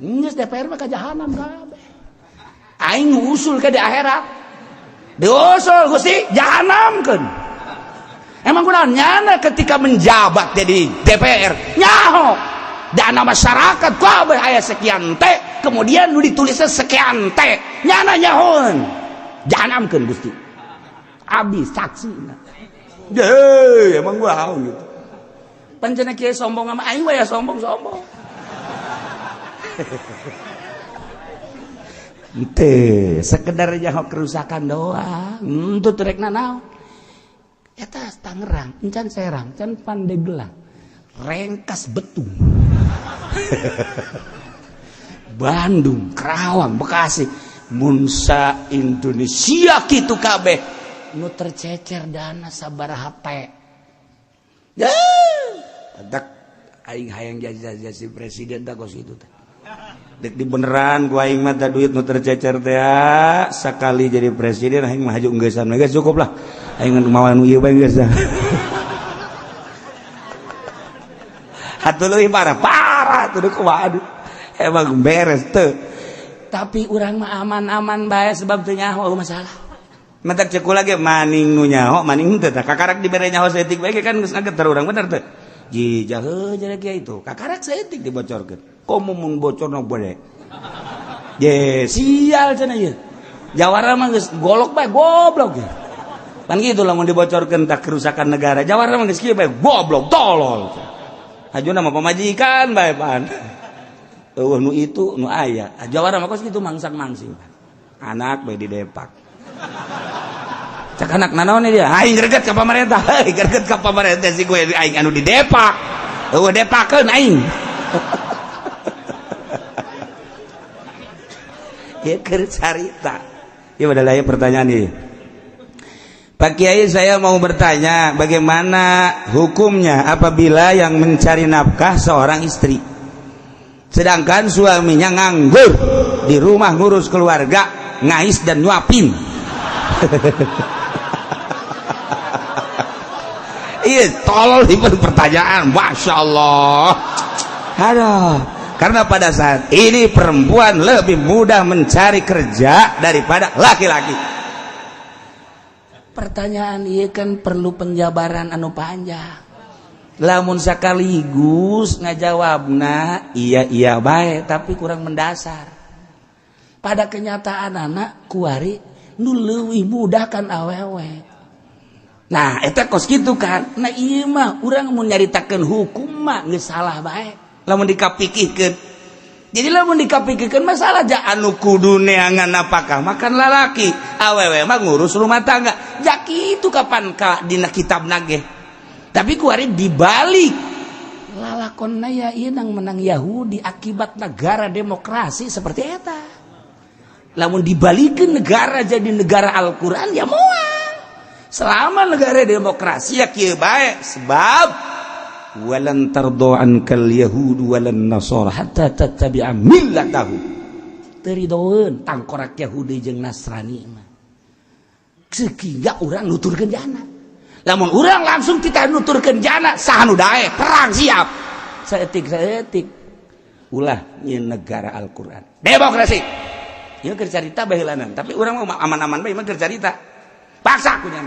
Geus DPR mah ka jahanam kabeh. Aing nu usul ke di akhirat. Diusul Gusti jahanamkeun. Emang kunaon nyana ketika menjabat jadi DPR nyaho dana masyarakat kabeh aya sekian T, kemudian nu ditulisnya sekian T, nyana nyahoeun jahanamkeun Gusti. Abdi saksi. Deh, emang gua haun gitu. Pancena kieu sombong sama aing we ya sombong-sombong. Ente sekedar nyaho kerusakan doang. Henteu rek nanaon. Eta Tangerang, encan Serang, encan Pandeglang, Rengkas Betung. Bandung, Kerawang, Bekasi, Munsa Indonesia kitu kabeh nu tercecer dana sabaraha T. Ya, tak aing hayang jadi presiden tak kos kitu teh. Dek di beneran gua aing mah duit nu tercecer teh sakali jadi presiden aing mah haju geussan geus cukup lah. Aing mah mawa nu ieu bae geus. Atuh leuwih parah, parah tuh kumaha emang beres teu. Tapi urang mah aman-aman bae sebab teu nyaho masalah. Mentak cek kula ge maning nu nyaho maning teu tah kakarak dibere nyaho saeutik bae kan geus ngageter urang bener teu. Ji jahe jadi kieu itu kakarak saeutik dibocorkeun. Komo mun bocorna bode. Ye sial cenah ieu. Jawara mah geus golok bae goblok ye. Pan kitu lamun dibocorkeun tak kerusakan negara. Jawara mah geus kieu bae goblok tolol. Hajuna mah pamajikan bae pan. Eueuh nu itu nu aya. Jawara mah kos kitu mangsang-mangsing. Anak bae di depak. Cak anak nanaon dia? Aing greget ka pamarentah. Heuy greget ka pamarentah si gue aing anu di depak. Eueuh depakeun aing. Ya keur carita. Ya pada pertanyaan ini. Pak Kiai, saya mau bertanya, bagaimana hukumnya apabila yang mencari nafkah seorang istri, sedangkan suaminya nganggur di rumah ngurus keluarga, ngais dan nyuapin. Iya, tolol di pertanyaan, masya Allah. Aduh, karena pada saat ini perempuan lebih mudah mencari kerja daripada laki-laki. Pertanyaan iya kan perlu penjabaran anu panjang. Lamun sekaligus ngajawabna iya iya baik, tapi kurang mendasar. Pada kenyataan anak kuari nu leuwih mudah kan awewe. Nah, eta kos kitu kan. Nah iya mah urang mun nyaritakeun hukum mah geus salah bae. Lamun dikapikirkeun. Jadi lamun dikapikirkeun masalah ja anu kudu neangan napakah makan lalaki, awewe mah ngurus rumah tangga. Ja kitu kapan ka dina kitab nage. Tapi kuari dibalik. Lalakonna ya ieu nang menang Yahudi akibat negara demokrasi seperti eta. Lamun dibalikeun negara jadi negara Al-Qur'an ya moal. Selama negara demokrasi ya kieu bae sebab walan tardo ankal yahud walan nasara hatta tattabi'a millatahum. Teu ridoeun tangkorak Yahudi jeung Nasrani mah. Sehingga urang nuturkeun jana. Lamun urang langsung kita nuturkeun jana saha nu daek perang siap. Saeutik-saeutik ulah nyeun negara Al-Qur'an. Demokrasi. Ieu keur carita baheulanan, tapi urang mah aman-aman bae mah keur carita. Paksa ku nya.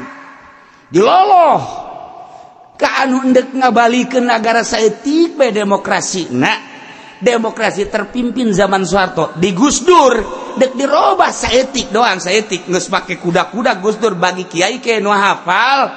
Diloloh ka anu endek ngabalikeun negara saeutik bae demokrasi. Nah, demokrasi terpimpin zaman Soeharto di Gus Dur dek dirobah saeutik doang, saeutik geus make kuda-kuda Gus Dur bagi kiai ke nu hafal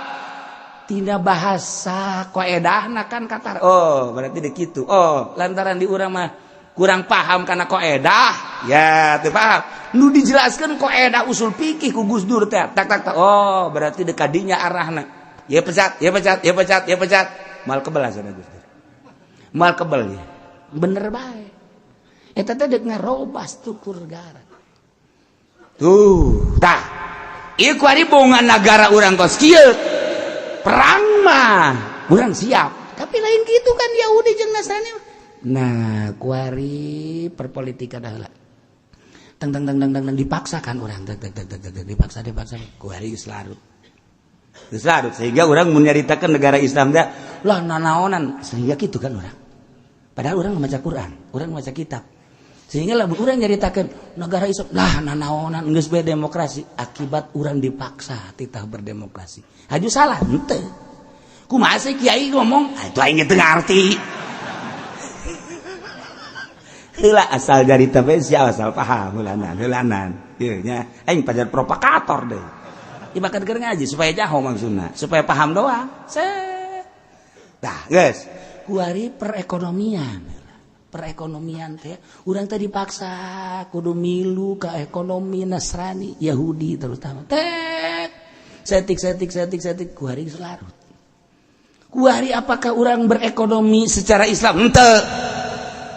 tina bahasa koedahna kan katar. Oh, berarti dek kitu. Oh, lantaran di urang mah kurang paham karena koedah ya teu paham nu dijelaskan koedah usul fikih ku Gus Dur teh tak tak tak. Oh, berarti dek kadinya arahna ya pecat ya pecat ya pecat ya pecat mal kebel sana Gus Dur mal kebel ya bener bae eta teh dek ngarobah struktur negara tuh tah ieu kuari bongan negara urang kos kieu perang mah urang siap tapi lain gitu kan Yahudi jeung Nasrani. Nah kuari perpolitikan heula. Teng teng teng teng teng dipaksakan orang, teng teng teng teng teng dipaksa dipaksa ku hari geus larut. Geus larut sehingga orang mun nyaritakeun negara Islam teh lah nanaonan, sehingga kitu kan orang. Padahal orang membaca Quran, orang membaca kitab. Sehingga lah orang nyaritakeun negara Islam lah nanaonan geus bae demokrasi, akibat orang dipaksa titah berdemokrasi. Haju salah henteu. Kumaha sih kiai ngomong? Ah, itu aing teu ngarti. Heula asal dari tapi sia asal paham heulanan heulanan. Ieu nya aing pajar provokator deh. Ibakat keur ngaji supaya jaho maksudna, supaya paham doang. Set. Dah, geus. Kuari perekonomian. Perekonomian teh urang teh dipaksa kudu milu ka ekonomi Nasrani, Yahudi terutama. Tek. Setik setik setik setik kuari geus larut. Kuari apakah orang berekonomi secara Islam? Henteu.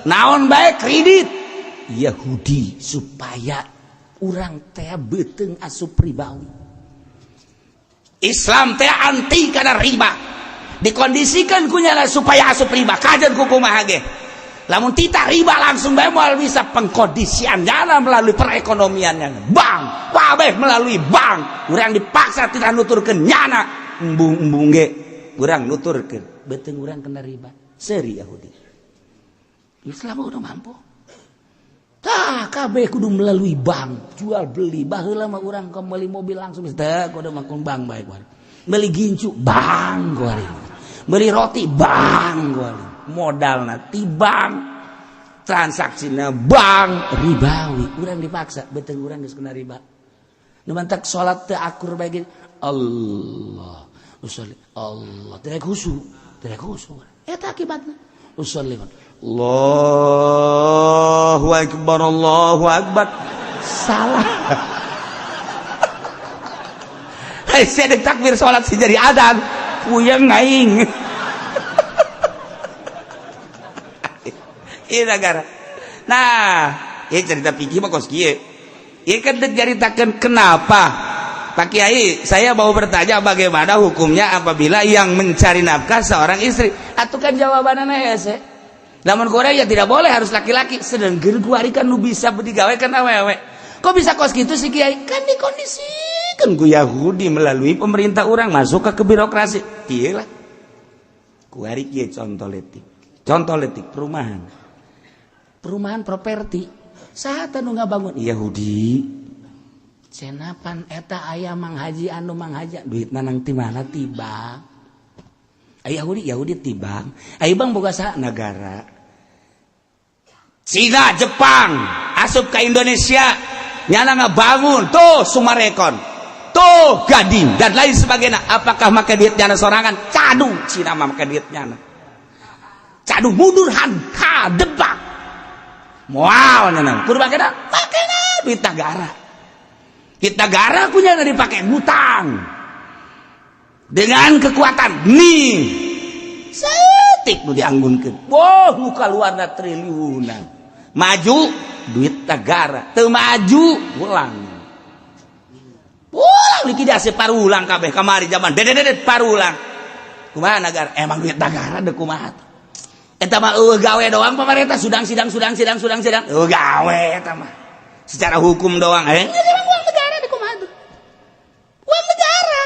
Naon bae kredit Yahudi supaya urang teh beuteung asup ribawi. Islam teh anti kana riba. Dikondisikan kunyana supaya asup riba. Kajen ku kumaha ge. Lamun tita riba langsung bae moal bisa pengkondisian nyana melalui perekonomiannya. Bank, kabeh melalui bank. Urang dipaksa tidak nuturkeun nyana embung-embung ge. Urang nuturkeun beuteung urang kena riba. Seuri Yahudi. Islam udah mampu. Tah kabeh kudu melalui bank, jual beli. Baheula mah urang meuli mobil langsung teh kudu makun bank bae kuari. Beli gincu bank kuari. Beli roti bank kuari. Modalna ti bank. Transaksina bank ribawi. Urang dipaksa beuteung urang geus kena riba. Nu mantak salat teu akur bae ge. Allah. Usolli Allah teu khusyuk, teu khusyuk. Eta akibatna. Usolli Allahu akbar Allahu akbar. Salah. Hei, saya takbir salat si jadi adzan. Puyeng aing. Ieu negara. Nah, ieu cerita fikih mah kos kieu. Ieu kan deuk nyaritakeun kenapa Pak Kiai, saya mau bertanya bagaimana hukumnya apabila yang mencari nafkah seorang istri. Atuh kan jawabannya hese. Lamun Korea ya tidak boleh, harus laki-laki. Sedangkan kuari kan nu bisa digawe kan awewe. Kok bisa kos gitu sih Kiai? Kan dikondisikan ku Yahudi melalui pemerintah orang masuk ke birokrasi. Kieu lah. Kuari kieu contoh letik. Contoh letik perumahan. Perumahan properti. Saha nu ngabangun? Yahudi. Cenapan eta aya Mang Haji anu Mang Haji duit nanang ti mana tiba. Yahudi Yahudi tibang. Ayo bang boga saha negara. Cina Jepang asup ke Indonesia nyana ngabangun tuh Sumarekon tuh Gading dan lain sebagainya. Apakah make duit nyana sorangan? Cadu Cina mah make duit nyana. Cadu mundur han ha debak. Moal nyana kudu make make duit negara. Duit negara punya dipakai ngutang dengan kekuatan nih setik nu dianggunkeun. Wah, nu kaluarna triliunan. Maju duit negara, teu maju pulang. Pulang likuidasi parulang kabeh kamari zaman dedededet parulang. Kumaha negara? Emang duit negara deuk kumaha? Eta mah eueuh gawe doang pemerintah sudang sidang sudang sidang sudang sidang. Eueuh gawe eta mah. Secara hukum doang. Eh, emang uang negara di kumaha tuh? Uang negara.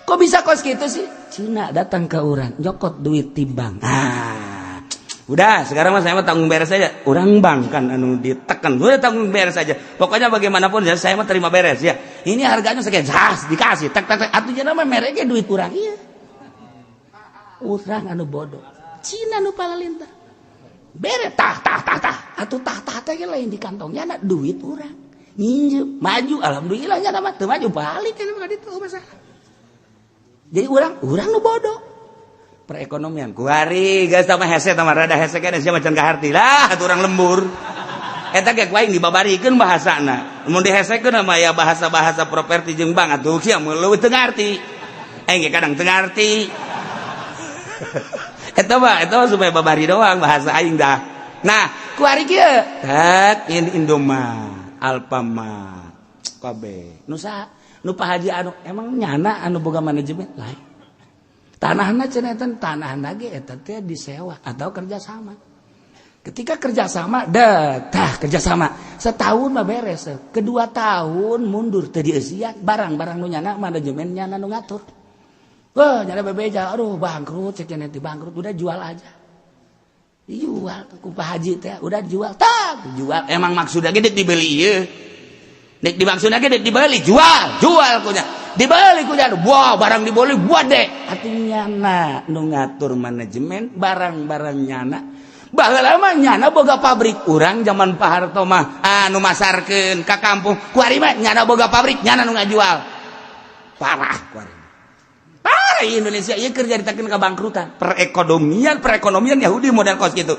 Kok bisa kos gitu sih? Cina datang ke orang, nyokot duit timbang. Ah, udah sekarang mah saya mah tanggung beres saja. Orang bank kan anu ditekan, udah tanggung beres saja. Pokoknya bagaimanapun ya saya mah terima beres ya. Ini harganya sekian, sas dikasih. Tek tek tek. Atuh cenah mah mereknya duit urang iya. Urang anu bodoh. Cina nu palalinta. Bere tah tah tah tah. Atuh tah tah teh lain di kantongnya na duit urang. Nginjem, maju alhamdulillah nya mah teu maju balik kan mah ditu masalah. Jadi urang nu bodoh. Perekonomian kuari geus sama hese sama rada hese kan sia macan kaharti lah atuh urang lembur. Eta ge ku aing dibabarikeun bahasana. Mun dihesekeun mah ya bahasa-bahasa properti jeung bank atuh sia mun leuwih teu ngarti. Aing ge kadang teu ngarti. Eta mah supaya babari doang bahasa aing dah. Nah, kuari kieu. Tak ini Indomart, Alfamart, kabeh. Nu saha? Nu Pak Haji anu emang nyana anu boga manajemen lain. Tanahna cenah eta tanahna ge eta teh disewa atau kerjasama. Ketika kerjasama, dah tah kerjasama. Setahun mah beres, kedua tahun mundur, teu dieusian barang-barang nu nyana, manajemen nyana nu ngatur. Wah, nyana bebeja, aduh bangkrut, cek nyana bangkrut, udah jual aja. Dijual ku Pak Haji teh, udah jual, tak jual. Emang maksudnya gede dibeli ieu. Dek dimaksudnya gede dibeli, jual, jual kunya. Dibeli kunya, wah barang dibeli buat deh. Artinya nyana nu ngatur manajemen barang-barang nyana. Baheula mah nyana boga pabrik, urang zaman Pak Harto mah anu masarkeun ka kampung. Kuari mah nyana boga pabrik, nyana nu ngajual. Parah kuari. Parah Indonesia ieu keur caritakeun kabangkrutan. Perekonomian, perekonomian Yahudi model kos gitu.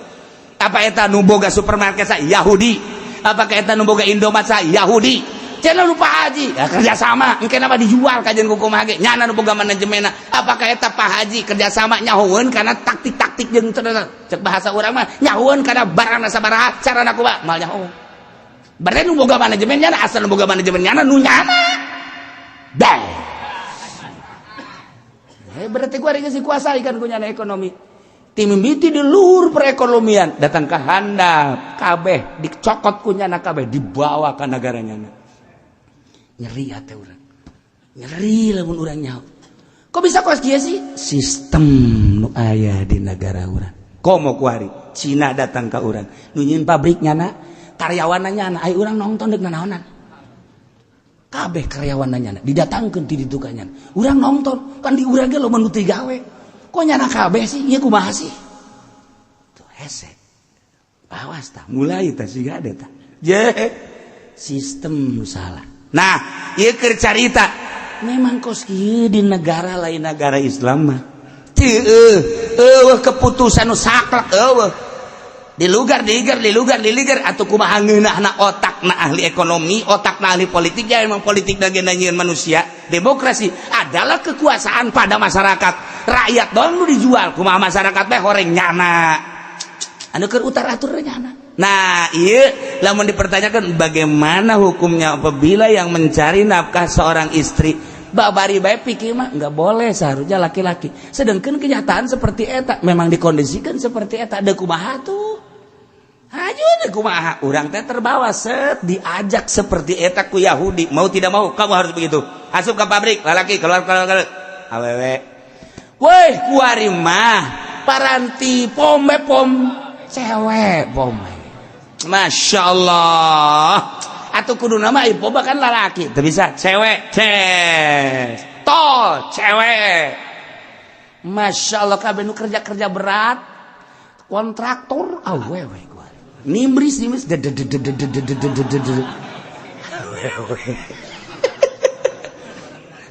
Apa eta nu boga supermarket sa Yahudi? Apakah eta nu boga Indomaret sa Yahudi? Cenah nu Pak Haji, ya kerjasama, engke nama dijual kajian kumaha ge. Nyana nu boga manajemenna. Apakah eta Pak Haji kerjasama nyahoeun karena taktik-taktik jeung cek bahasa urang mah nyahoeun karena barang sabaraha, carana kumaha mal nyahoeun. Berarti nu boga manajemen nyana, asal nu boga manajemen nyana nu nyana. Dah. Eh, berarti gua geus dikuasai kan ku nyana ekonomi. Tim mimiti di luhur perekonomian datang ke handap kabeh dicokot ku nyana, kabeh dibawa ke negara nyana. Nyeri hati urang, nyeri lamun urang nyaho kok bisa kos kieu sih sistem nu aya di negara urang. Komo kuari Cina datang ke urang nu nyieun pabrik nyana, karyawan nyana, ai urang nonton deuk nanaonan? Kabeh karyawan nyana didatangkeun ti ditu ka nyana, urang nonton kan di urang ge loba nu teu gawe. Kok nyana kabeh sih, ieu kumaha sih? Tuh hese, awas tah, mulai tah siga ada tah je sistem nu salah. Nah, ieu keur carita memang kos kieu di negara lain, negara Islam mah teu eueuh keputusan nu saklek, eueuh dilugar diiger, dilugar diliger atau kumaha ngeunahna otakna ahli ekonomi, otakna ahli politik. Ya emang politik bagian nyieun manusia. Demokrasi adalah kekuasaan pada masyarakat, rakyat doang nu dijual. Kumaha masyarakat teh horeng nyana anu keur utar atur nyana. Nah, iya, lamun dipertanyakan bagaimana hukumnya apabila yang mencari nafkah seorang istri, babari bae pikir mah nggak boleh, seharusnya laki-laki. Sedangkan kenyataan seperti eta memang dikondisikan seperti eta, ada kumaha tuh? Aja ada kumaha? Urang teh terbawa set diajak seperti eta ku Yahudi, mau tidak mau kamu harus begitu. Asup ke pabrik laki, keluar keluar keluar awewe. Woi, kuari mah paranti pome pom cewek pome. Masya Allah. Atau kudu nama ibu bahkan lalaki itu bisa cewek ces tol cewek. Masya Allah, kabeh nu kerja kerja berat, kontraktor awewe gua nimbris nimbris awewe.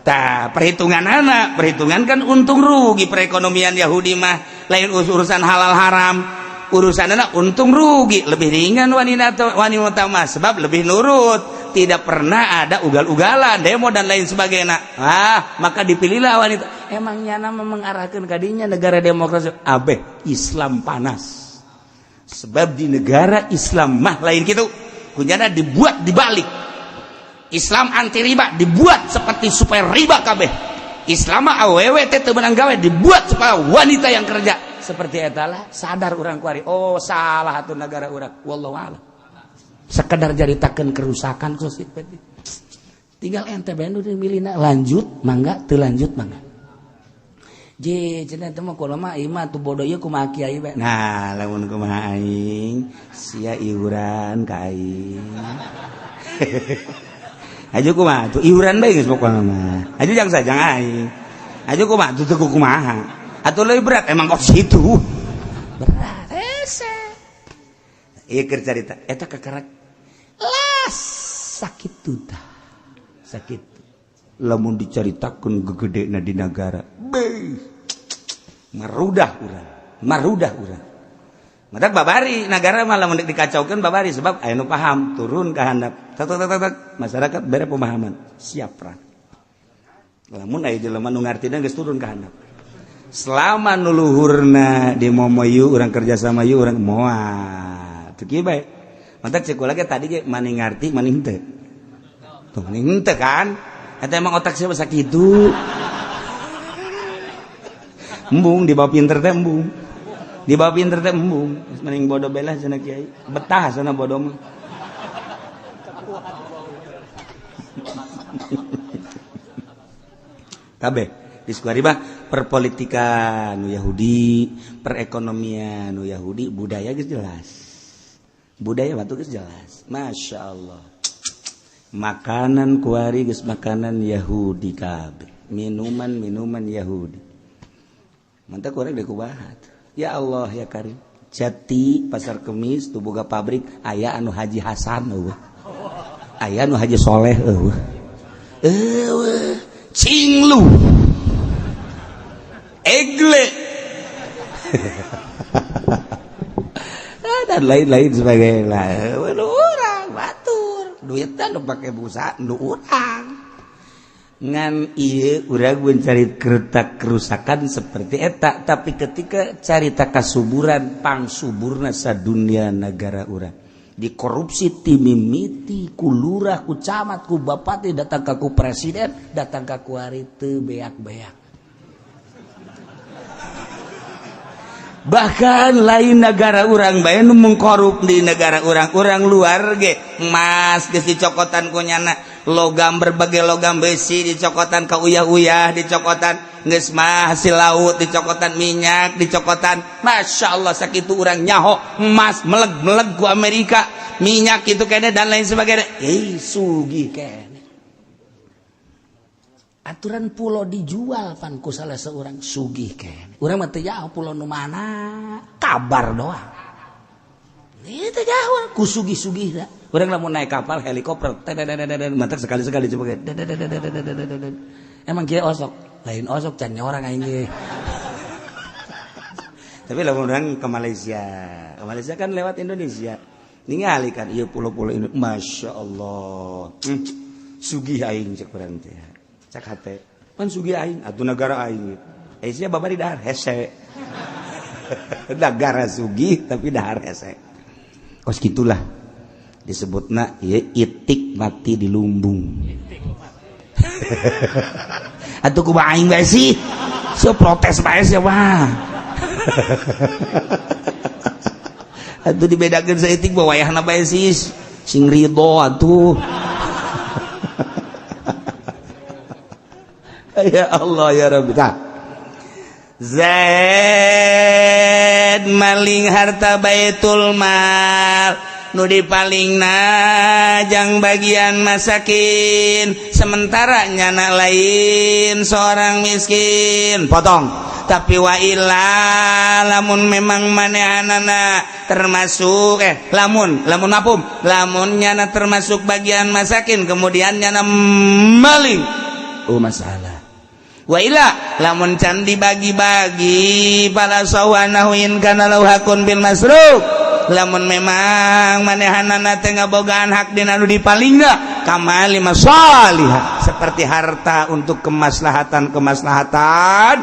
Tah, perhitungan anak, perhitungan kan untung rugi. Perekonomian Yahudi mah lain urusan halal haram, urusan anak untung rugi. Lebih ringan wanita, wanita mah sebab lebih nurut, tidak pernah ada ugal-ugalan, demo dan lain sebagainya. Ah, maka dipilihlah wanita. Emang nyana mengarahkan kadinya negara demokrasi abeh Islam panas, sebab di negara Islam mah lain gitu. Kunyana dibuat dibalik. Islam anti riba dibuat seperti supaya riba kabeh. Islam mah awewe teh teu meunang gawe, dibuat supaya wanita yang kerja. Seperti etalah sadar urang kuari. Oh, salah atuh negara urang. Wallahu a'lam. Sekedar jaritakeun kerusakan sosial. Tinggal ente bae nu milihna, lanjut mangga, teu lanjut mangga. Je cenah teh mah kula mah ieu mah tuh bodoh ieu kumaha kiai bae. Nah, lamun kumaha aing sia iuran ka aing. Aju kumaha tuh iuran bae geus pokona mah. Aju jang sajang aing. Aju kumaha tuh teu kumaha. Atuh leuwih berat emang kok situ. Berat hese. Ieu keur carita eta kakarak las sakit tuh tah. Sakit. Lamun dicaritakeun gegedena di negara. Beuh. Marudah urang, marudah urang. Matak babari negara malah mun dikacaukeun babari, sebab aya nu paham turun ke handap. Tak tak tak tak masyarakat bere pemahaman, siap perang. Lamun aya jelema nu ngartina geus turun ke handap. Selama nu luhurna di momo yuk urang kerja sama yuk, urang moal. Teu kieu bae. Matak cek kula ge tadi ge maning ngarti maning henteu. Tuh maning henteu kan? Eta emang otak siapa sakitu. Embung dibawa pinter teh, embung. Dibawa pinter teh embung. Mending bodoh belah cenah kiai. Betah sana bodoh mah. Kabeh di kuari mah perpolitikan nu Yahudi, perekonomian nu Yahudi, budaya geus jelas. Budaya batu geus jelas. Masya Allah. Makanan kuari geus makanan Yahudi kabeh. Minuman-minuman Yahudi. Mantap kuari deui kubahat. Ya Allah ya Karim. Jati Pasar Kemis tuh boga pabrik aya anu Haji Hasan euweuh. Aya anu Haji Soleh euweuh. Euweuh. Cinglu. Egle. Dan lain-lain sebagainya. Nu urang batur. Duitna nu pake busa nu urang. Ngan ieu urang mencari keretak kerusakan seperti eta, tapi ketika carita kasuburan pangsuburna sadunia negara urang dikorupsi timimiti ku lurah, ku camat, ku bapati, datang ka ku presiden, datang ka kuari teu beak-beak. Bahkan lain negara urang bae nu mengkorup di negara urang, urang luar ge emas geus dicokotan ku nyana, logam berbagai logam besi dicokotan ka uyah-uyah dicokotan, geus mah hasil laut dicokotan, minyak dicokotan. Masya Allah, sakitu urang nyaho emas meleg-meleg ku Amerika, minyak itu kene dan lain sebagainya. Eh, sugih kene. Aturan pulau dijual pan ku salah seorang, sugih kene. Urang mah teu jauh pulau nu mana, kabar doang. Ieu teu jauh ku sugih-sugih da. Urang lamun naik kapal helikopter mantak sekali-sekali coba ge. Emang kieu osok, lain osok can orang aing ge. Tapi lamun urang ke Malaysia kan lewat Indonesia. Ningali kan ieu pulau-pulau ini, Masya Allah. Sugih aing cek urang teh. Cak hate. Pan sugih aing atuh negara aing. Eh sia babari dahar hese. Negara sugih tapi dahar hese. Kos gitulah disebutna ieu itik mati di lumbung. Atuh kumaha aing bae sih? Sia protes bae sia mah. Atuh dibedakeun saeutik bae wayahna bae sih. Sing ridho atuh. Ya Allah ya Rabbi. Tah. Zaid maling harta baitul mal nu dipalingna jang bagian masakin, sementara nyana lain seorang miskin potong. Tapi wa illa lamun memang manehanana termasuk lamun lamun mapum lamun nyana termasuk bagian masakin kemudian nyana maling, oh masalah. Wa illa lamun can dibagi-bagi pala sawanahuin kana lahu hakun bil masruk, lamun memang manehanana teh ngabogaan hak dina nu dipalingna kamali masalihah seperti harta untuk kemaslahatan-kemaslahatan.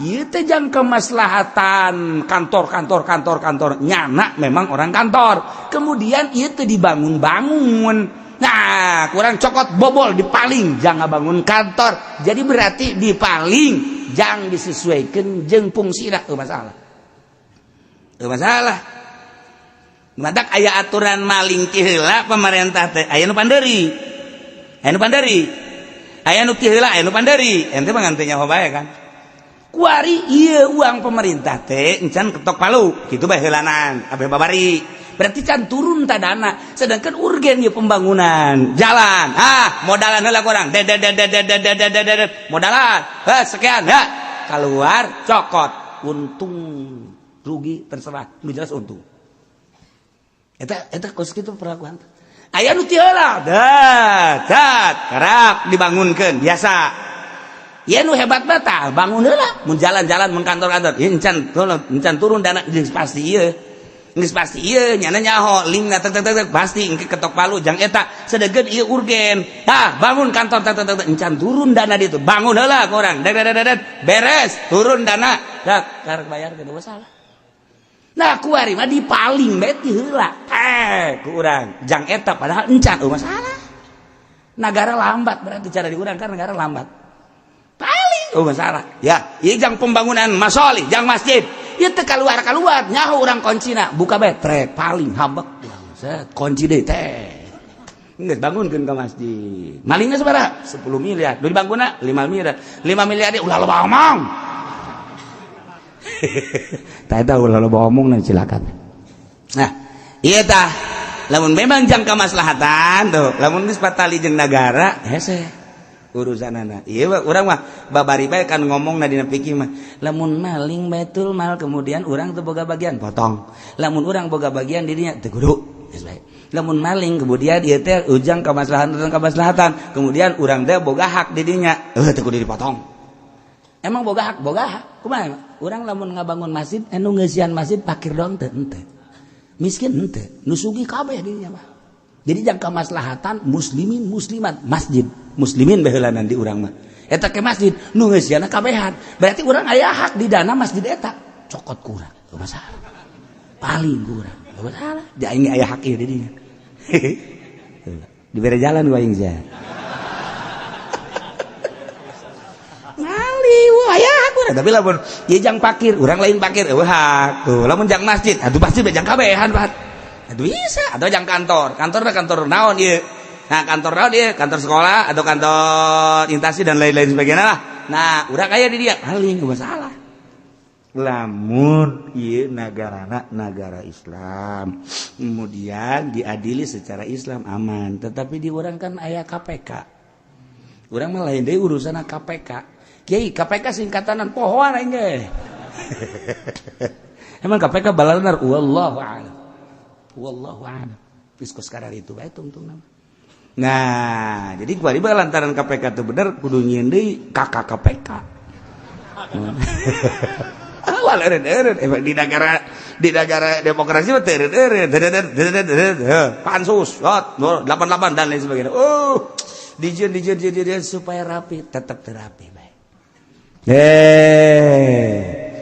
Ieu teh jang kemaslahatan kantor kantor kantor kantor, nyana memang orang kantor, kemudian ieu teh dibangun-bangun. Nah, kurang cokot bobol dipaling jangan bangun kantor. Jadi berarti dipaling jangan disesuaikan jeung fungsina, teu masalah. Teu masalah. Madak aya aturan maling ti heula pemerintah teh aya nu panderi. Aya nu panderi. Aya nu ti heula, aya nu panderi. Ente mah ngan teu nyaho bae kan. Kuari ieu uang pemerintah teh encan ketok palu, kitu bae heulanan, abeh babari. Berarti can turun ta dana, sedangkan urgen ya pembangunan jalan. Ah, modalan heula kurang, dedet modalan, ha sekian, ha keluar cokot, untung rugi terserah, nu jelas untung. Eta eta kos kitu perlakuan. Aya nu ti heula, dat dat karak dibangunkeun biasa. Ya nu hebat mah tah bangun heula, mun jalan-jalan mun kantor-kantor, ieu encan turun dana geus pasti ieu. Geus pasti ieu nyana nyaho lingna tek tek tek pasti engke ketok palu jang eta, sedengkeun ieu urgen. Tah bangun kantor tek tek tek encan turun dana ditu, bangun heula korang dek dek dek beres turun dana dak karek bayar teu masalah. Nah kuari mah dipaling bae ti heula teh ku urang jang eta padahal encan eueuh masalah. Negara lambat berarti cara di urang kan negara lambat. Paling oh masalah. Ya, ieu jang pembangunan masolih, jang masjid. Ieu teu kaluar-kaluar, nyaho urang kuncina, buka bae trek paling habek. Set kunci deui teh. Geus bangunkeun ka masjid. Malingna sabaraha? 10 miliar. Nu dibangunna 5 miliar. 5 miliar ulah loba omong. Tah, eta ulah loba omong, silakan. Nah, ieu tah lamun memang jang kamaslahatan tuh, lamun geus patali jeung nagara, hese urusanana. Ieu urang mah babari bae kan ngomong na dina fikih mah, lamun maling baitul mal kemudian urang teu boga bagian, potong. Lamun urang boga bagian dirinya, teu kudu, geus bae. Lamun maling kemudian ieu teh ujang kamaslahatan kamaslahatan, kemudian urang teh boga hak didinya, teu kudu dipotong. Emang boga hak? Boga hak. Kumaha urang lamun ngabangun masjid, anu ngeusian masjid pakir doang teu? Henteu. Miskin henteu, nu sugih kabeh dinya mah. Jadi jang kamaslahatan muslimin muslimat, masjid muslimin baheulanan di urang mah eta ke masjid nu ngeusianna kabehan, berarti urang aya hak di dana masjid eta. Cokot kurang teu masalah, paling kurang teu masalah, di aing aya hak ieu di dinya, dibere jalan ku aing sia. Ngali, wah, aya hak urang. Tapi lamun ieu jang pakir, urang lain pakir, eueuh hak tuh. Lamun jang masjid, atuh pasti jang kabehan, Pak. Atuh bisa. Atau jang kantor, kantor kantor naon ieu? Nah, kantor naon ieu? Kantor sekolah atau kantor instansi dan lain-lain sebagainya lah. Nah, urang aya di dia paling masalah lamun ieu nagarana nagara Islam, kemudian diadili secara Islam, aman. Tetapi di urang kan aya KPK, urang mah lain deui urusan KPK. Kiai, KPK singkatanan pohoan aing ge. Emang KPK balanar? Wallahu a'lam, wallahu a'lam. Geus sekarang itu bae tungtung nama. Nah, jadi gua lantaran KPK itu bener, kudu nyieun deui KK KPK. Awal eureun eureun emang di negara demokrasi mah teu eureun eureun, pansus 88 dan lain sebagainya. Oh, dijieun dijieun dijieun supaya rapi, tetap terapi bae. Eh,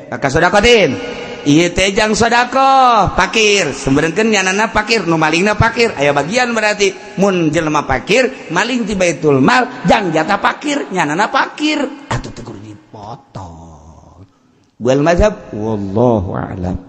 kakak sodakotin. Ieu teh jang sodakoh pakir, sebenarnya nyanana pakir, nu malingna pakir aya bagian. Berarti mun jelema pakir maling ti baitul mal jang jatah pakir, nyanana pakir, atuh teu kudu dipotong. Wal mazhab wallahu a'lam.